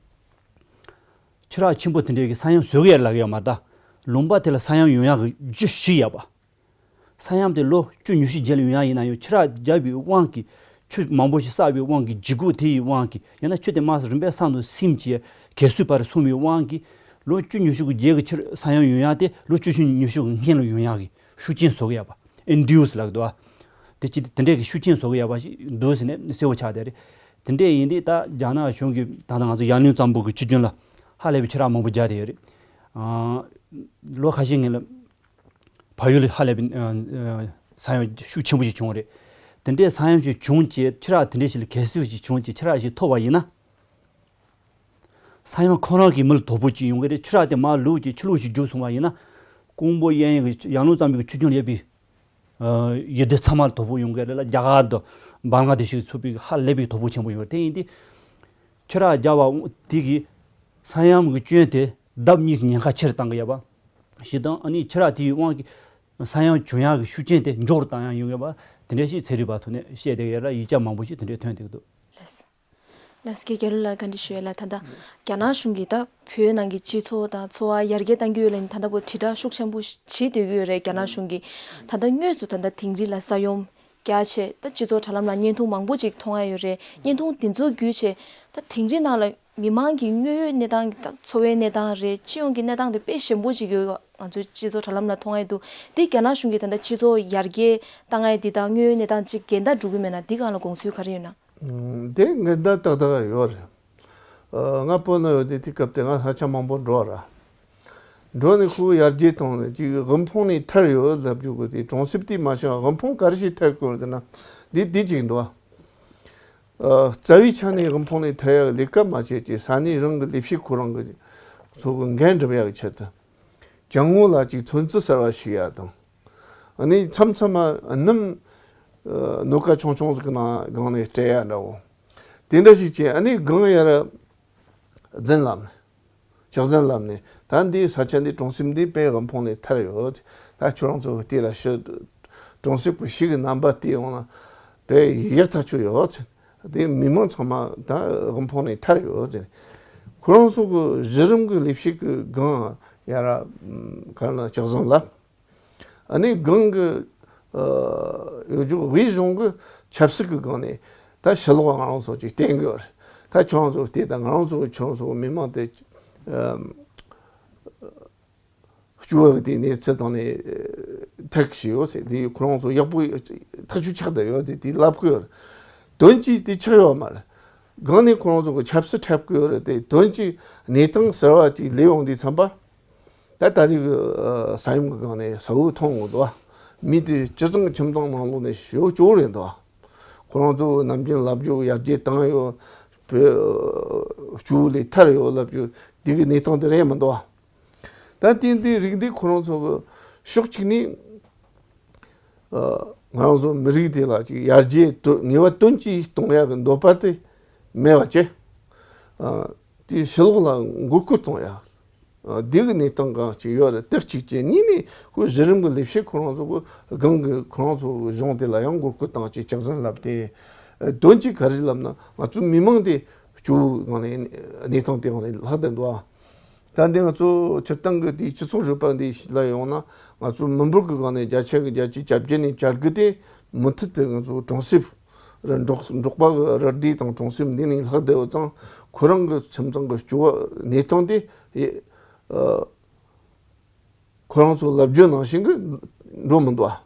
ཆུ་རགས་ཆེན་པོ་དེ་འདྲའི་གི་ས་ཡོམ་བཟོ་གི་ཡོད་ལབ་ཀྱི་ཡོད་མ་རེད་ད། ལུང་པ་དེ་ལ་ས་ཡོམ་ཡོང་ཡག་གི་རྒྱུ་ཞིག་ཡོད་པ། ས་ཡོམ་དེ་ལོ་བཅུ་ཉི་ཤུ་རྗེས་ལ་ཡོང་ཡག་ཡིན་ན་ཡང་ཆུ་རགས་བརྒྱབ་པའི་དབང་གིས་ཆུ་མང་པོ་ཞིག་བསགས་པའི་དབང་གིས་འཇིགས་སྐུལ་དེ་ཡི་དབང་གིས་ཡང་ན་ཆུ་དེ་དམའ་ས་རིམ་པས་ས་ནང་སིམ་གྱིས་གས་སྲུབས་བར་སོང་བའི་དབང་གིས་ལོ་བཅུ་ཉི་ཤུ་གི་རྗེས་ཀྱི་ཆུ་ས་ཡོམ་ཡོང་ཡག་དེ་ལོ་བཅུ་ཉི་ཤུ་གི་སྔོན་ལ་ཡོང་ཡག་གི་ཤུགས་རྐྱེན་བཟོ་གི་ཡོད་པ། ཨིན་ཌིའུ་སི་ལབ་ཀྱི་འདུག་ཨ། དེ་ཅི་དེ་འདྲས་ཀྱི་ཤུགས་རྐྱེན་བཟོ་གི་ཡོད་པ་ཞིག་འདུག་ཟེར་ནས་གསལ་པོ་ཆགས་བསྡད་རེད། དེ་འདྲས་ཡིན་དུས་ད་རྒྱ་ནག་གཞུང་གིས་ད་ལྟ་ང་ཚོ་ཡར་ཀླུང་གཙང་པོ་གི་ཆུ་རྒྱུན་ལ་ཧ་ལས་པའི་ཆུ་རགས་མང་པོ་རྒྱག་བསྡད་ཡོད་རེད། ཨ། ལོ་ཁ་ཤས་སྔོན་ལ་བལ་ཡུལ་ལ་ཧ་ལས་པའི་ཨ་ཨ་ས་ཡོམ་ཤུགས་ཆེན་པོ་ཞིག་བྱུང་བ་རེད། དེ་འདྲས་ས་ཡོམ་ཞིག་བྱུང་རྗེས་ཆུ་རགས་དེ་འདྲས་ཞིག་ལ་གས་སྲུབས་ཤིག་བྱུང་རྗེས་ཆུ་རགས་ཤིག་ཐོབ་པ་ཡིན་ན། ས་ཡོམ་ཁོ་རང་གི་མི་ལ་དོ་ཕོག་ཅིག་ཡོང་གི་རེད། ཆུ་རགས་དེ་མར་ལུག་ཅིག་ཆུ་ལུག་ཅིག་རྒྱུག་སོང་བ་ཡིན་ན། ཀོང་པོ་གཡས་གཡོན་གྱི་ཡར་ཀླུང་གཙང་པོའི་ཆུ་རྒྱུན་ལ་ཡོད་པའི། ཨ། ཡུལ་སྡེ་ཚང་མ་ལ་དོ་ཕོག་ཡོང་གི་རེད་ལ། རྒྱ་གར་དང་བང་ལ་དེ་ཤི་ཚུད་པའི་ཧ་ལས་པའི་དོ་ཕོག་ཆེན་པོ་ཡོང་གི་རེད། དེ་ཡིན་དུས། ཆུ་རགས་རྒྱག་པ་དེ་གིས་ས་ཡོམ་གྱི་སྐྱོན་དེ་ལྡབ་གཉིས་ཀྱི་ཉེན་ཁ་ཆེ་རུ་བཏང་གི་ཡོད་པ། ཞེ་དྲག་ཨ་ནི་ཆུ་རགས་དེའི་དབང་གིས་ས་ཡོམ་བྱུང་ཡག་གི་ཤུགས་རྐྱེན་དེ་མགྱོགས་རུ་བཏང་ཡག་ཡོང་གི་ཡོད་པ། དེ་འདྲ་ཞིག་ཚན་རིག་པ་ཐོག་ནས་བཤད་བསྡད་ཀྱི་ཡོད་ལ་ཡིག་ཆ་མང་པོ་ཞིག་དེ་འདྲས་ཐོན་བསྡད་ཀྱི་འདུག་ལགས། ལགས་སོ། རྒྱལ་བ་ལགས་བཀའ་འདྲི་ཞུ་ཡས་ལ། ད་ལྟ་རྒྱ་ནག་གཞུང་གིས་ད་བོད་ནང་གི་སྤྱི་ཚོགས་དང་འཚོ་བ་ཡར་རྒྱས་གཏང་གི་ཡོད་ལ་ནི་ད་ལྟ་བོད་དྲིལ་བསྒྲགས་ཤུགས་ཆེན་པོ་བྱེད་བསྡད་ཀྱི་ཡོད་རེད། རྒྱ་ནག་གཞུང་གིས་ད་ལྟ་དངོས་སུ་ད་ལྟ་དིང་རི་ལ་ས་ཡོམ་རྒྱག་བྱས་ད་སྤྱི་ཚོགས་དྲ་ལམ་ལ་བརྙན་ཐུང་མང་པོ་ཅིག་མཐོང་ཡ་ཡོད་རེད། བརྙན་ཐུང་དེ་ཚོ་བརྒྱུད་བྱས་ད་དིང་རི་ནང་ལ་མི་མང་གི་དངོས་ཡོད་གནས་སྟངས་ད་འཚོ་བའི་གནས་སྟངས་རེད། སྤྱི་ཡོངས་ཀྱི་གནས་སྟངས་དེ་དཔེ་ཞན་པོ་ཅིག་ཡོད། ང་ཚོའི་སྤྱི་ཚོགས་དྲ་ལམ་ལ་མཐོང་ཡ་འདུག་འདི་རྒྱ་ནག་གཞུང་གིས་ད་ལྟ་སྤྱི་ཚོགས་ཡར་རྒྱས་བཏང་ཡ་འདི་དང་དངོས་ཡོད་གནས་སྟངས་ཅིག་འགལ་ཟླ་འགྲོ་གི་མེད་ན་འདི་སྒང་ལ་དགོངས་ཚུལ་ག་རེ་ཡོད་ན། ཨང་། དེ་ངས་ད་ཏག་ཏག་ཡོད་རེད། ཨ། ང་བོད་ནང་ཡོད་དུས་དེ་སྐབས་དེ་ང་ས་ཆ་མང་པོ་འགྲོ་ར། འགྲོ་ནས་ཁོ་ཡར་རྒྱས་བཏང་ནས་ཅིག་དབུལ་ཕོངས་ནས་ཐར་ཡོད་ལབ་རྒྱུ་གི་དེ་གྲོང་གསེབ་དེ་མ་བྱུང་དབུལ་ཕོངས་ག་རེ་ཞིག་ཐར་དགོས་ཟེར་ན་འདི་འདི་ཅིག་འདུག་ཨ། རྩ་བའི་ཆ་ནས་དབུལ་ཕོངས་ནས་ཐར་ཡག་ལས་ཀ་མ་བྱས་ཀྱི་ས་གནས་རང་གི་ལས་བྱེད་ཁོ་རང་གི་ཚོ་གི་འགན་སྒྲུབ་ཡག་གི་ཆེད་དུ། ཅང་ངོ་ལ་ཅིག་ཚོན་རྩི་གསར་བ་ཞིག་ཡ་དང་། ཨ་ནི་མཚམས་མཚམས་མ་སྣུམ། ཨ། སྣོད་ཀ་ཆུང་ཆུང་ཟིག་གི་ནང་སྒང་ནས་སྤྲད་ཡ་འདྲ་བོ། དེ་འདྲ་ཞིག་བྱས་ཨ་ནི་སྒང་ཡར་རྫུན་ལབ་ནས། ཅག་རྫུན་ལབ་ནས་ད་འདི་ས་ཆ་འདི་གྲོང་གསེབ་འདི་དཔེ་དབུལ་ཕོངས་ནས་ཐར་ཡོད། ད་ཁྱོད་རང་ཚོ་གི་ལྟས་ལ་ཤི། གྲོང་གསེབ་ཀྱི་ཤི་གི་རྣམ་པ་བལྟས་ཡོང་ན་དཔེ་ཡག་ཐག་ཆོད་ཡོད་ཟེར། དེ་མི་མང་ཚང་མ་ད་དབུལ་ཕོངས་ནས་ཐར་ཡོད་ཟེར། ཁོ་རང་ཚོ་གི་གཞི་རིམ་གྱི་ལས་བྱེད་ཀྱི་སྒང་ཡར་ག་རེ་ལབ་ཅག་རྫུན་ལབ། ཨ་ནི་སྒང་གི་ཨ་ཡོད་རྒྱུ་དབུས་གཞུང་གི་ཆབ་སྲིད་ཀྱི་སྒང་ནས་ ད་ཕྱི་ལོགས་ང་རང་ཚོ་ཅིག་བསྟན་གི་ཡོད་རེད། ད་ཁྱོད་རང་ཚོ་བལྟས་ད་ང་རང་ཚོ་ཁྱོད་རང་ཚོ་མི་མང་དེ་ཨམ་སྐྱོ་བ་གི་དེ་གནས་ཚུལ་དང་ནི་ཐག་ཞིག་ཡོད་ཟེར། དེ་ཁོ་རང་ཚོ་ཡག་པོ་ཐག་ཆོད་ཆགས་བསྡད་ཡོད་དེ་དེ་ལབ་གི་ཡོད་རེད། དོན་གཅིག་དེ་ཆགས་ཡོད་མ་རེད། སྒང་ནས་ཁོ་རང་ཚོ་གི་ཆབ་སྲིད་འཁྲབ་གི་ཡོད་རེད་དེ། དོན་གཅིག་གནས་སྟངས་གསར་བ་ཅིག་སླེབས་ཡོང་དུས་ཙམ་པ། ད་ད་རེས་ཀྱི་ས་ཡོམ་གྱི་སྒང་ནས་གསལ་བོ་མཐོང་གི་འདུག་ཨ། མི་དེ་སྤྱི་ཚོགས་ཁྱིམ་ཚང་ནང་ལོགས་ནས་ཞེ་པོ་སྐྱོ་བོ་རེད་འདུག་ཨ། ཁོ་རང་ཚོ་ནམ་རྒྱུན་ལབ་རྒྱུ་ཡར་རྒྱས་བཏང་ཡོད། བོད་སྐྱོ་བོ་ལས་ཐར་ཡོད་ལབ་རྒྱུ་འདི་གི་གནས་སྟངས་དེ་རེད་མི་འདུག་ཨ། ད་དེ་འདི་རིགས་འདི་ཁོ་རང་ཚོ་གི་ཕྱོགས་གཅིག་ནས་ཨ་ང་རང་ཚོ་མི་རིགས་དེ་ལ་ཅིག་ཡར་རྒྱས་དོ་ངེས་པ་དོན་གཅིག་གཏོང་ཡག་གི་འདོད་པ་དེ་མེད་པ་བྱས། ཨ་དེ་ཕྱི་ལོགས་ལ་མགོ་སྐོར་གཏོང་ཡག་ཨ་འདི་གི་གནས་སྟངས་གང་ཅིག་ཡོད་རེད། དེ་གཅིག་བྱས། གཉིས་ནས་ཁོའི་གཞི་རིམ་གྱི་ལས་བྱེད་ཁོ་རང་ཚོ་གི་སྒང་གི་ཁོ་རང་ཚོ་གི་གཞུང་དེ་ལ་ཡང་མགོ་སྐོར་བཏང་ཅིག་སྐྱག་རྫུན་ལབ་སྟེ། ཨ་དོན་གཅིག་ག་རེ་ལབ་ན་ང་ཚོའི་མི་མང་དེ་སྐྱོ་བོའི་སྒང་ནས་གནས་སྟངས་དེ་སྒང་ནས་ལྷག་བསྡད་འདུག་ཨ། ད་འདི་ང་ཚོ་སྤྱིར་བཏང་གི་དེའི་སྤྱི་ཚོགས་རིག་པ་འདི་ལ་ཡོང་ན་ང་ཚོ་མི་འབོར་གྱི་སྒང་ནས་བརྒྱ་ཆ་གི་བརྒྱད་ཅུ་གྱ་བརྒྱད་ནས་གྱ་དགུ་དེ་མུ་མཐུད་དེ་ང་ཚོ་གྲོང་གསེབ་ར་འབྲོག་འབྲོག་པ་གི་ར་སྡེ་དང་གྲོང་གསེབ་འདི་ནས་ལྷག་བསྡད་ཡོད་ཙང་། ཁོ་རང་གི་ཁྱིམ་ཚང་གི་སྐྱོ་བ་གནས་སྟངས་དེ་ཡེ་ཨ་ཁོ་རང་ཚོ་ལབ་རྒྱུ་ནང་བཞིན་གི་འགྲོ་མི་འདུག་ཨ།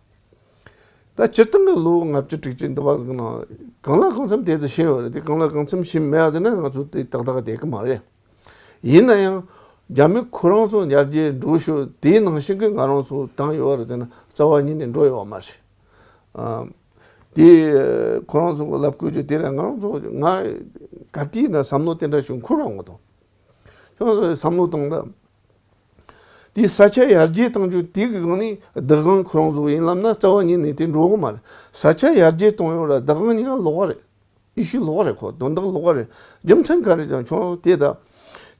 ད་སྤྱིར་བཏང་གི་ལོ་ལྔ་བཅུ་དྲུག་ཅུ་འདི་བ་ཟིག་ནང་གང་ལ་གང་འཚམ་དེ་ཚོ་ཤེས་ཡོད་རེད་དེ། གང་ལ་གང་འཚམ་ཤེས་མེད་པ་དེ་ན་ང་ཚོ་དེ་ཏག་ཏག་བསྡད་གི་མ་རེད། ཡིན་ན་ཡང་རྒྱ་མི་ཁོ་རང་ཚོ་ཡར་རྒྱས་འགྲོ་ཤོག་དེའི་ནང་བཞིན་གི་ང་རང་ཚོ་བཏང་ཡོད་རེད་ཟེར་ན་རྩ་བ་ཉིད་ནས་འགྲོ་ཡོད་མ་རེད། ཨ་དེ་ཁོ་རང་ཚོ་གི་ལབ་དགོས་རྒྱུ་དེ་རེད། ང་རང་ཚོ་ང་ག་དུས་ན་བསམ་བློ་དེ་འདྲ་ཞིག་འཁོར་རང་གི་འདུག་ཁྱོད་ཚོ་བསམ་བློ་གཏོང་དང་། དེ་ས་ཆ་ཡར་རྒྱས་གཏོང་རྒྱུ་དེ་གི་སྒང་ནས་བདག་དབང་ཁོ་རང་ཚོ་ཡིན་ལབ་ན་རྩ་བ་ཉིད་ནས་དེ་འགྲོ་གི་མ་རེད། ས་ཆ་ཡར་རྒྱས་གཏོང་ཡོང་ལ་བདག་དབང་ཉིད་ཀ་ལོག་པ་རེད། ཨི་ཤུ་ལོག་པ་རེད། ཁོ་དོན་དག་ལོག་པ་རེད། རྒྱུ་མཚན་ག་རེ་ཅང་ཁྱོད་དེ་ད་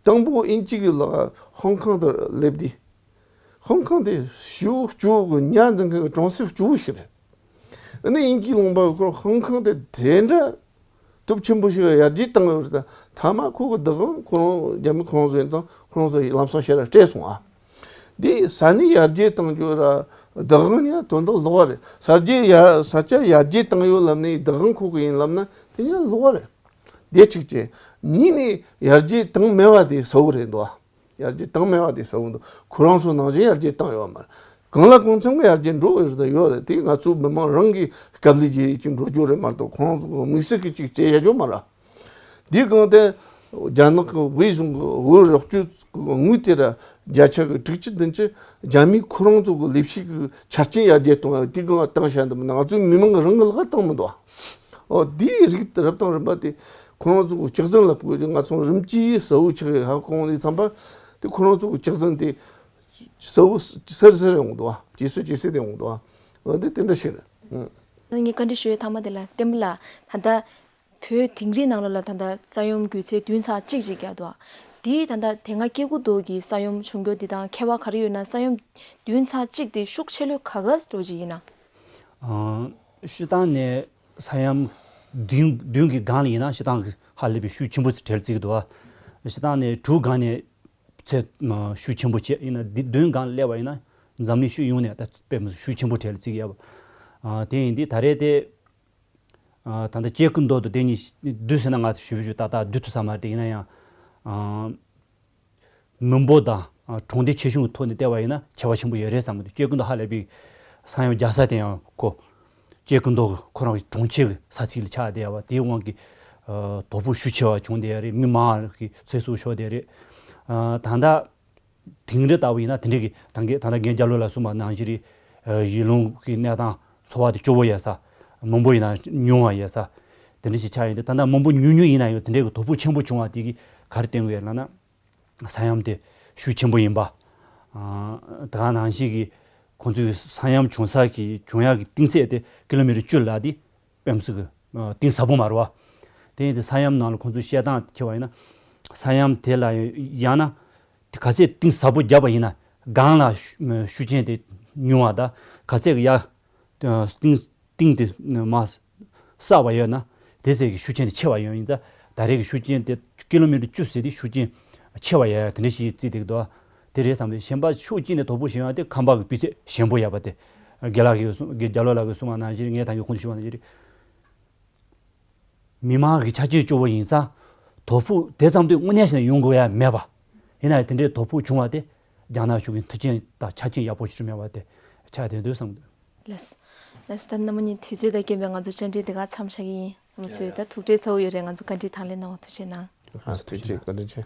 དང་པོ་དབྱིན་ཇི་གི་ལག་ཧོང་ཀོང་དུ་སླེབས་དུས། ཧོང་ཀོང་དེ་ཞེ་པོ་སྐྱོ་བོ་གི་ཉ་འཛིན་མཁན་གྱི་གྲོང་གསེབ་སྐྱོ་བོ་ཞིག་རེད། ཨ་ནི་དབྱིན་ཇིའི་ལུང་པ་ཁོ་ཧོང་ཀོང་དེ་དེ་འདྲ་སྟོབས་ཆེན་པོ་ཞིག་ཡར་རྒྱས་བཏང་ཡོད་རེད། ད་མཐའ་མ་ཁོ་གི་བདག་དབང་ཁོ་རང་རྒྱ་མི་ཁོ་རང་ཚོ་ཡིན་ཙང་ཁོ་རང་ཚོ་ལམ་སང་ཕྱིར་ར་སྤྲད་སོང་ཨ། འདི་ས་གནས་ཡར་རྒྱས་བཏང་རྒྱུ་ར་བདག་དབང་ཡང་དོན་དག་ལོག་པ་རེད། ས་རྒྱས་ཡ་ས་ཆ་ཡར་རྒྱས་བཏང་ཡོད་ལབ་ནས་བདག་དབང་ཁོ་གི་ཡིན་ལབ་ན་དེ་ཡང་ལོག་པ་རེད། དེ་གཅིག་བྱས། གཉིས་ནས་ཡར་རྒྱས་བཏང་མེད་པ་དེ་གསལ་བོ་རེད་འདུག་ཨ། ཡར་རྒྱས་བཏང་མེད་པ་དེ་གསལ་བོ་འདུག་ཁོ་རང་ཚོ་ནང་བཞིན་ཡར་རྒྱས་བཏང་ཡོད་མ་རེད། གང་ལ་གང་འཚམ་གྱི་ཡར་རྒྱས་འགྲོ་འོས་རེད་ཡོད་རེད། དེ་ང་ཚོ་མི་མང་རང་གི་སྐབས་ལས་རྒྱས་ཅིག་འགྲོ་རྒྱུ་རེད་མ་གཏོགས་ཁོ་རང་ཚོ་གི་དམིགས་བསལ་གྱི་ཅིག་བྱས་ཡ་རྒྱུ་མ་རེད། འདི་གང་དེ་རྒྱ་ནག་གི་དབུས་གཞུང་གི་འོས་རོགས་སྐྱོར་གི་དངུལ་དེ་ར་བརྒྱ་ཆ་གི་དྲུག་ཅུ་བདུན་ཅུ་རྒྱ་མིའི་ཁོ་རང་ཚོ་གི་ལས་བྱེད་ཀྱི་ཆ་རྐྱེན་ཡར་རྒྱས་གཏོང་ཡ་དེ་གང་བཏང་བཞག་འདུག་མིན་ན་ང་ཚོའི་མི་མང་གི་རང་གི་ལག་བཏང་མི་འདུག་ཨོ་དེའི་རིགས་དེ་རབ་དང་རིམ་པ་དེ་ཁོ་རང་ཚོ་གི་སྐྱག་རྫུན་ལབ་དགོས་ཀྱི། ང་ཚོ་རིམ་གྱིས་གསལ་བོ་ཆགས་ཡོད། ཧ་གོ་ཡོང་དུས་ཙམ་པ་དེ་ཁོ་རང་ཚོ་གི་སྐྱག་རྫུན་དེ་གསལ་བོ་གསལ་གསལ་ཡོང་གི་འདུག་བ། ཇེ་གསལ་ཇེ་གསལ་དུ་ཡོང་གི་འདུག་བ། འོ་དེ་དེ་འདྲ་ཞིག་རེད། ཨང་། ངས་བཀའ་འདྲི་ཞུ་ཡའི་མཐའ་མ་དེ་ལ་བསྟན་པ་ལགས། ད་ལྟ་བོད་དིང་རིའི་ནང་ལོགས་ལ་ད་ལྟ་ས་ཡོམ་རྒྱུ་ཚད་བདུན་ཚེག་གཅིག་ཅིག་བརྒྱབ་འདུག་དེའི་ད་ལྟ་དེ་སྔ་སྐྱེ་རྒུ་མདོ་གི་ས་ཡོམ་བྱུང་རྒྱུ་དེ་དང་ཁྱད་པར་ག་རེ་ཡོད་ན། ས་ཡོམ་བདུན་ཚེག་གཅིག་དེ་ཤུགས་ཆེ་ལོས་ག་ག་འགྲོ་ཅིག་ཡིན་ན། ཨང་། སྤྱིར་བཏང་ནས་ས་ཡོམ་བདུན་བདུན་གྱི་སྒང་ལ་ཡིན་ན་སྤྱིར་བཏང་གི་ཧ་ལས་པའི་ཤུགས་ཆེན་པོ་ཅིག་གྲལ་བརྩིས་ཀྱི་འདུག་ཨ། སྤྱིར་བཏང་ནས་དྲུག་སྒང་ནས་ཚད་ཤུགས་ཆེན་པོ་བྱས་ཡིན་ན། འདི་བདུན་སྒང་སླེབས་པ་ཡིན་ན་འཛམ་གླིང་ཤུགས་ཡོངས་ནས་ད་དཔེ་མི་སྲིད་ཤུགས་ཆེན་པོ་གྲལ་ལ་བརྩི་གི་ཡོད་པ། ཨ། དེ་ཡིན་དུས་ད་རེས་དེ། ཨ། ད་ལྟ་སྐྱེ་རྒུ་མདོ་དང་དེ་གཉིས་བསྡུས་ཟེར་ན་ང་ཚོ་ཞུ་བ་ཞུ་ཏག་ཏག་བསྡུ་ཐུབ་ས་མ་རེད་དེ། ཡིན་ན་ཡང་། ཨ། མི་འབོར་དང་། ཨ། གྲོང་སྡེ་ཆེ་ཆུང་གི་ཐོག་ནས་བལྟས་པ་ཡིན་ན་ཁྱད་པར་ཆེན་པོ་ཡོད་རེད་བསམ་གི་འདུག་སྐྱེ་རྒུ་མདོ་ཧ་ལས་པའི་ས་ཡོམ་རྒྱག་ས་དེ་ཡང་ཁོ། སྐྱེ་རྒུ་མདོ་ཁོ་རང་གི་གྲོང་ཁྱེར་གྱི་ས་ཚིགས་ལ་ཆགས་བསྡད་ཡོད་པ་དེའི་དབང་གིས། ཨ། དོ་ཕོག་ཤུགས་ཆེ་བ་བྱུང་བསྡད་ཡོད་རེད། མི་མང་གི་ཚེ་སྲོག་ཤོར་བསྡད་རེད། ཨ། ད་ལྟ་དིང་རི་ལྟ་བུ་ཡིན་ན་དེ་འདྲ་གི་ད་གིན་ད་ལྟ་རྒན་རྒྱ་ལོ་ལགས་གསུངས་པ་ནང་བཞིན་རེད། ཨ། གཞིས་ལུང་གི་གནས་སྟངས་འཚོ་བ་དེ་སྐྱོ་བོ་ཡོད་ས། མི་འབོར་ཡིན་ན་ཉུང་བ་ཡོད་ས། དེ་འདྲ་ཞིག་ཆགས་ཡོད་དུས་ད་ལྟ་མི་འབོར་ཉུང་ཉུང་ཡིན་ན་ཡང་དེ་འདྲ་གི་དོ་ཕོག་ཆེན་པོ་བྱུང་བ་དེ་གིས་ག་རེ་བསྟན་དགོས་ཡོད་ལབ་ན། ས་ཡོམ་དེ་ཤུགས་ཆེན་པོ་ཡིན་པ། ཨ། དེ་ག་ནང་བཞིན་གྱི་ཁོང་ཚོའི་ས་ཡོམ་བྱུང་ས་གི་བྱུང་ཡག་གི་གཏིང་ཚད་དེ་ཀི་ལོ་མི་ཊར་བཅུ་ལ་དེ་དཔེ་མི་སྲིད་གི། ཨ། གཏིང་ཟབ་པོ་མ་རེད་བ། དེ་ཡིན་དུས་ས་ཡོམ་ནང་ལ་ཁོང་ཚོས་བཤད་སྟངས་ཁྱེར་བ་ཡིན་ན། ས་ཡོམ་དེ་ལ་ཡང་ན་ག་ཚད་གཏིང་ཟབ་པོ་བརྒྱབ་པ་ཡིན་ན་སྒང་ལ་ཤུགས་རྐྱེན་དེ་ཉུང་བ་དང་། ག་ཚད་ཀྱི་ཡར་གཏིང་གཏིང་དེ་མར་བསགས་པ་ཡོད་ན་དེ་ཚད་ཀྱི་ཤུགས་རྐྱེན་དེ་ཆེ་བ་ཡོང་ཡིན་ཙང་། ད་རེས་ཀྱི་ཤུགས་རྐྱེན་དེ་ཀི་ལོ་མི་ཊར་བཅུ་ཟེར་དེ་ཤུགས་རྐྱེན་ཆེ་བ་ཡོད་ཡ་དེ་འདྲ་ཞིག་བརྩིས་བསྡད་ཀྱི་འདུག་དེ་རེད་བསམ་སྟེ། གཞན་པ་ཕྱོགས་གཅིག་ནས་དོ་ཕོག་ཞན་ཡོང་དེ་ཁང་པ་གི་སྤུས་ཚད་ཞན་པོ་ཡོད་པ་དེ། རྒན་ལགས་ཀྱིས་གསུངས། རྒན་རྒྱ་ལོ་ལགས་ཀྱིས་གསུངས་པ་ནང་བཞིན་ངས་ད་གིན་གོང་དུ་ཞུས་པ་ནང་བཞིན་རེད། མི་མང་གི་ཆ་རྐྱེན་སྐྱོ་བོ་ཡིན་ཙང་དོ་ཕོག་དེ་ཙམ་དུ་དངོས་གནས་ཞིག་ཡོང་དགོས་ཡ་མེད་པ། ཡིན་ན་ཡང་དེ་འདྲའི་དོ་ཕོག་བྱུང་བ་དེ་རྒྱ་ནག་གཞུང་གི་མཐུན་རྐྱེན་དང་ཆ་རྐྱེན་ཡག་པོ་ཞིག་མེད་པ་དེ་ཆགས་བསྡད་འདུག་བསམ་འདུག་ལགས། ལགས་སོ། ད་རྣམ་པ་གཉིས་དུས་ཚོད་དང་རྐྱེན་པས་ང་ཚོ་བཅར་འདྲི་འདི་ག་མཚམས་བཞག་གི་ཡིན། ལགས་སོ། ད་ཐུགས་ཁྲལ་ཚ་བོ་ཡོད་རེད། ང་ཚོ་བཀའ་འདྲི་དང་ལེན་གནང་བ་ཐུགས་རྗེ་གནང་། ཨ་ཐུགས་རྗེ་ཆེ། བཀའ་དྲིན་ཆེ།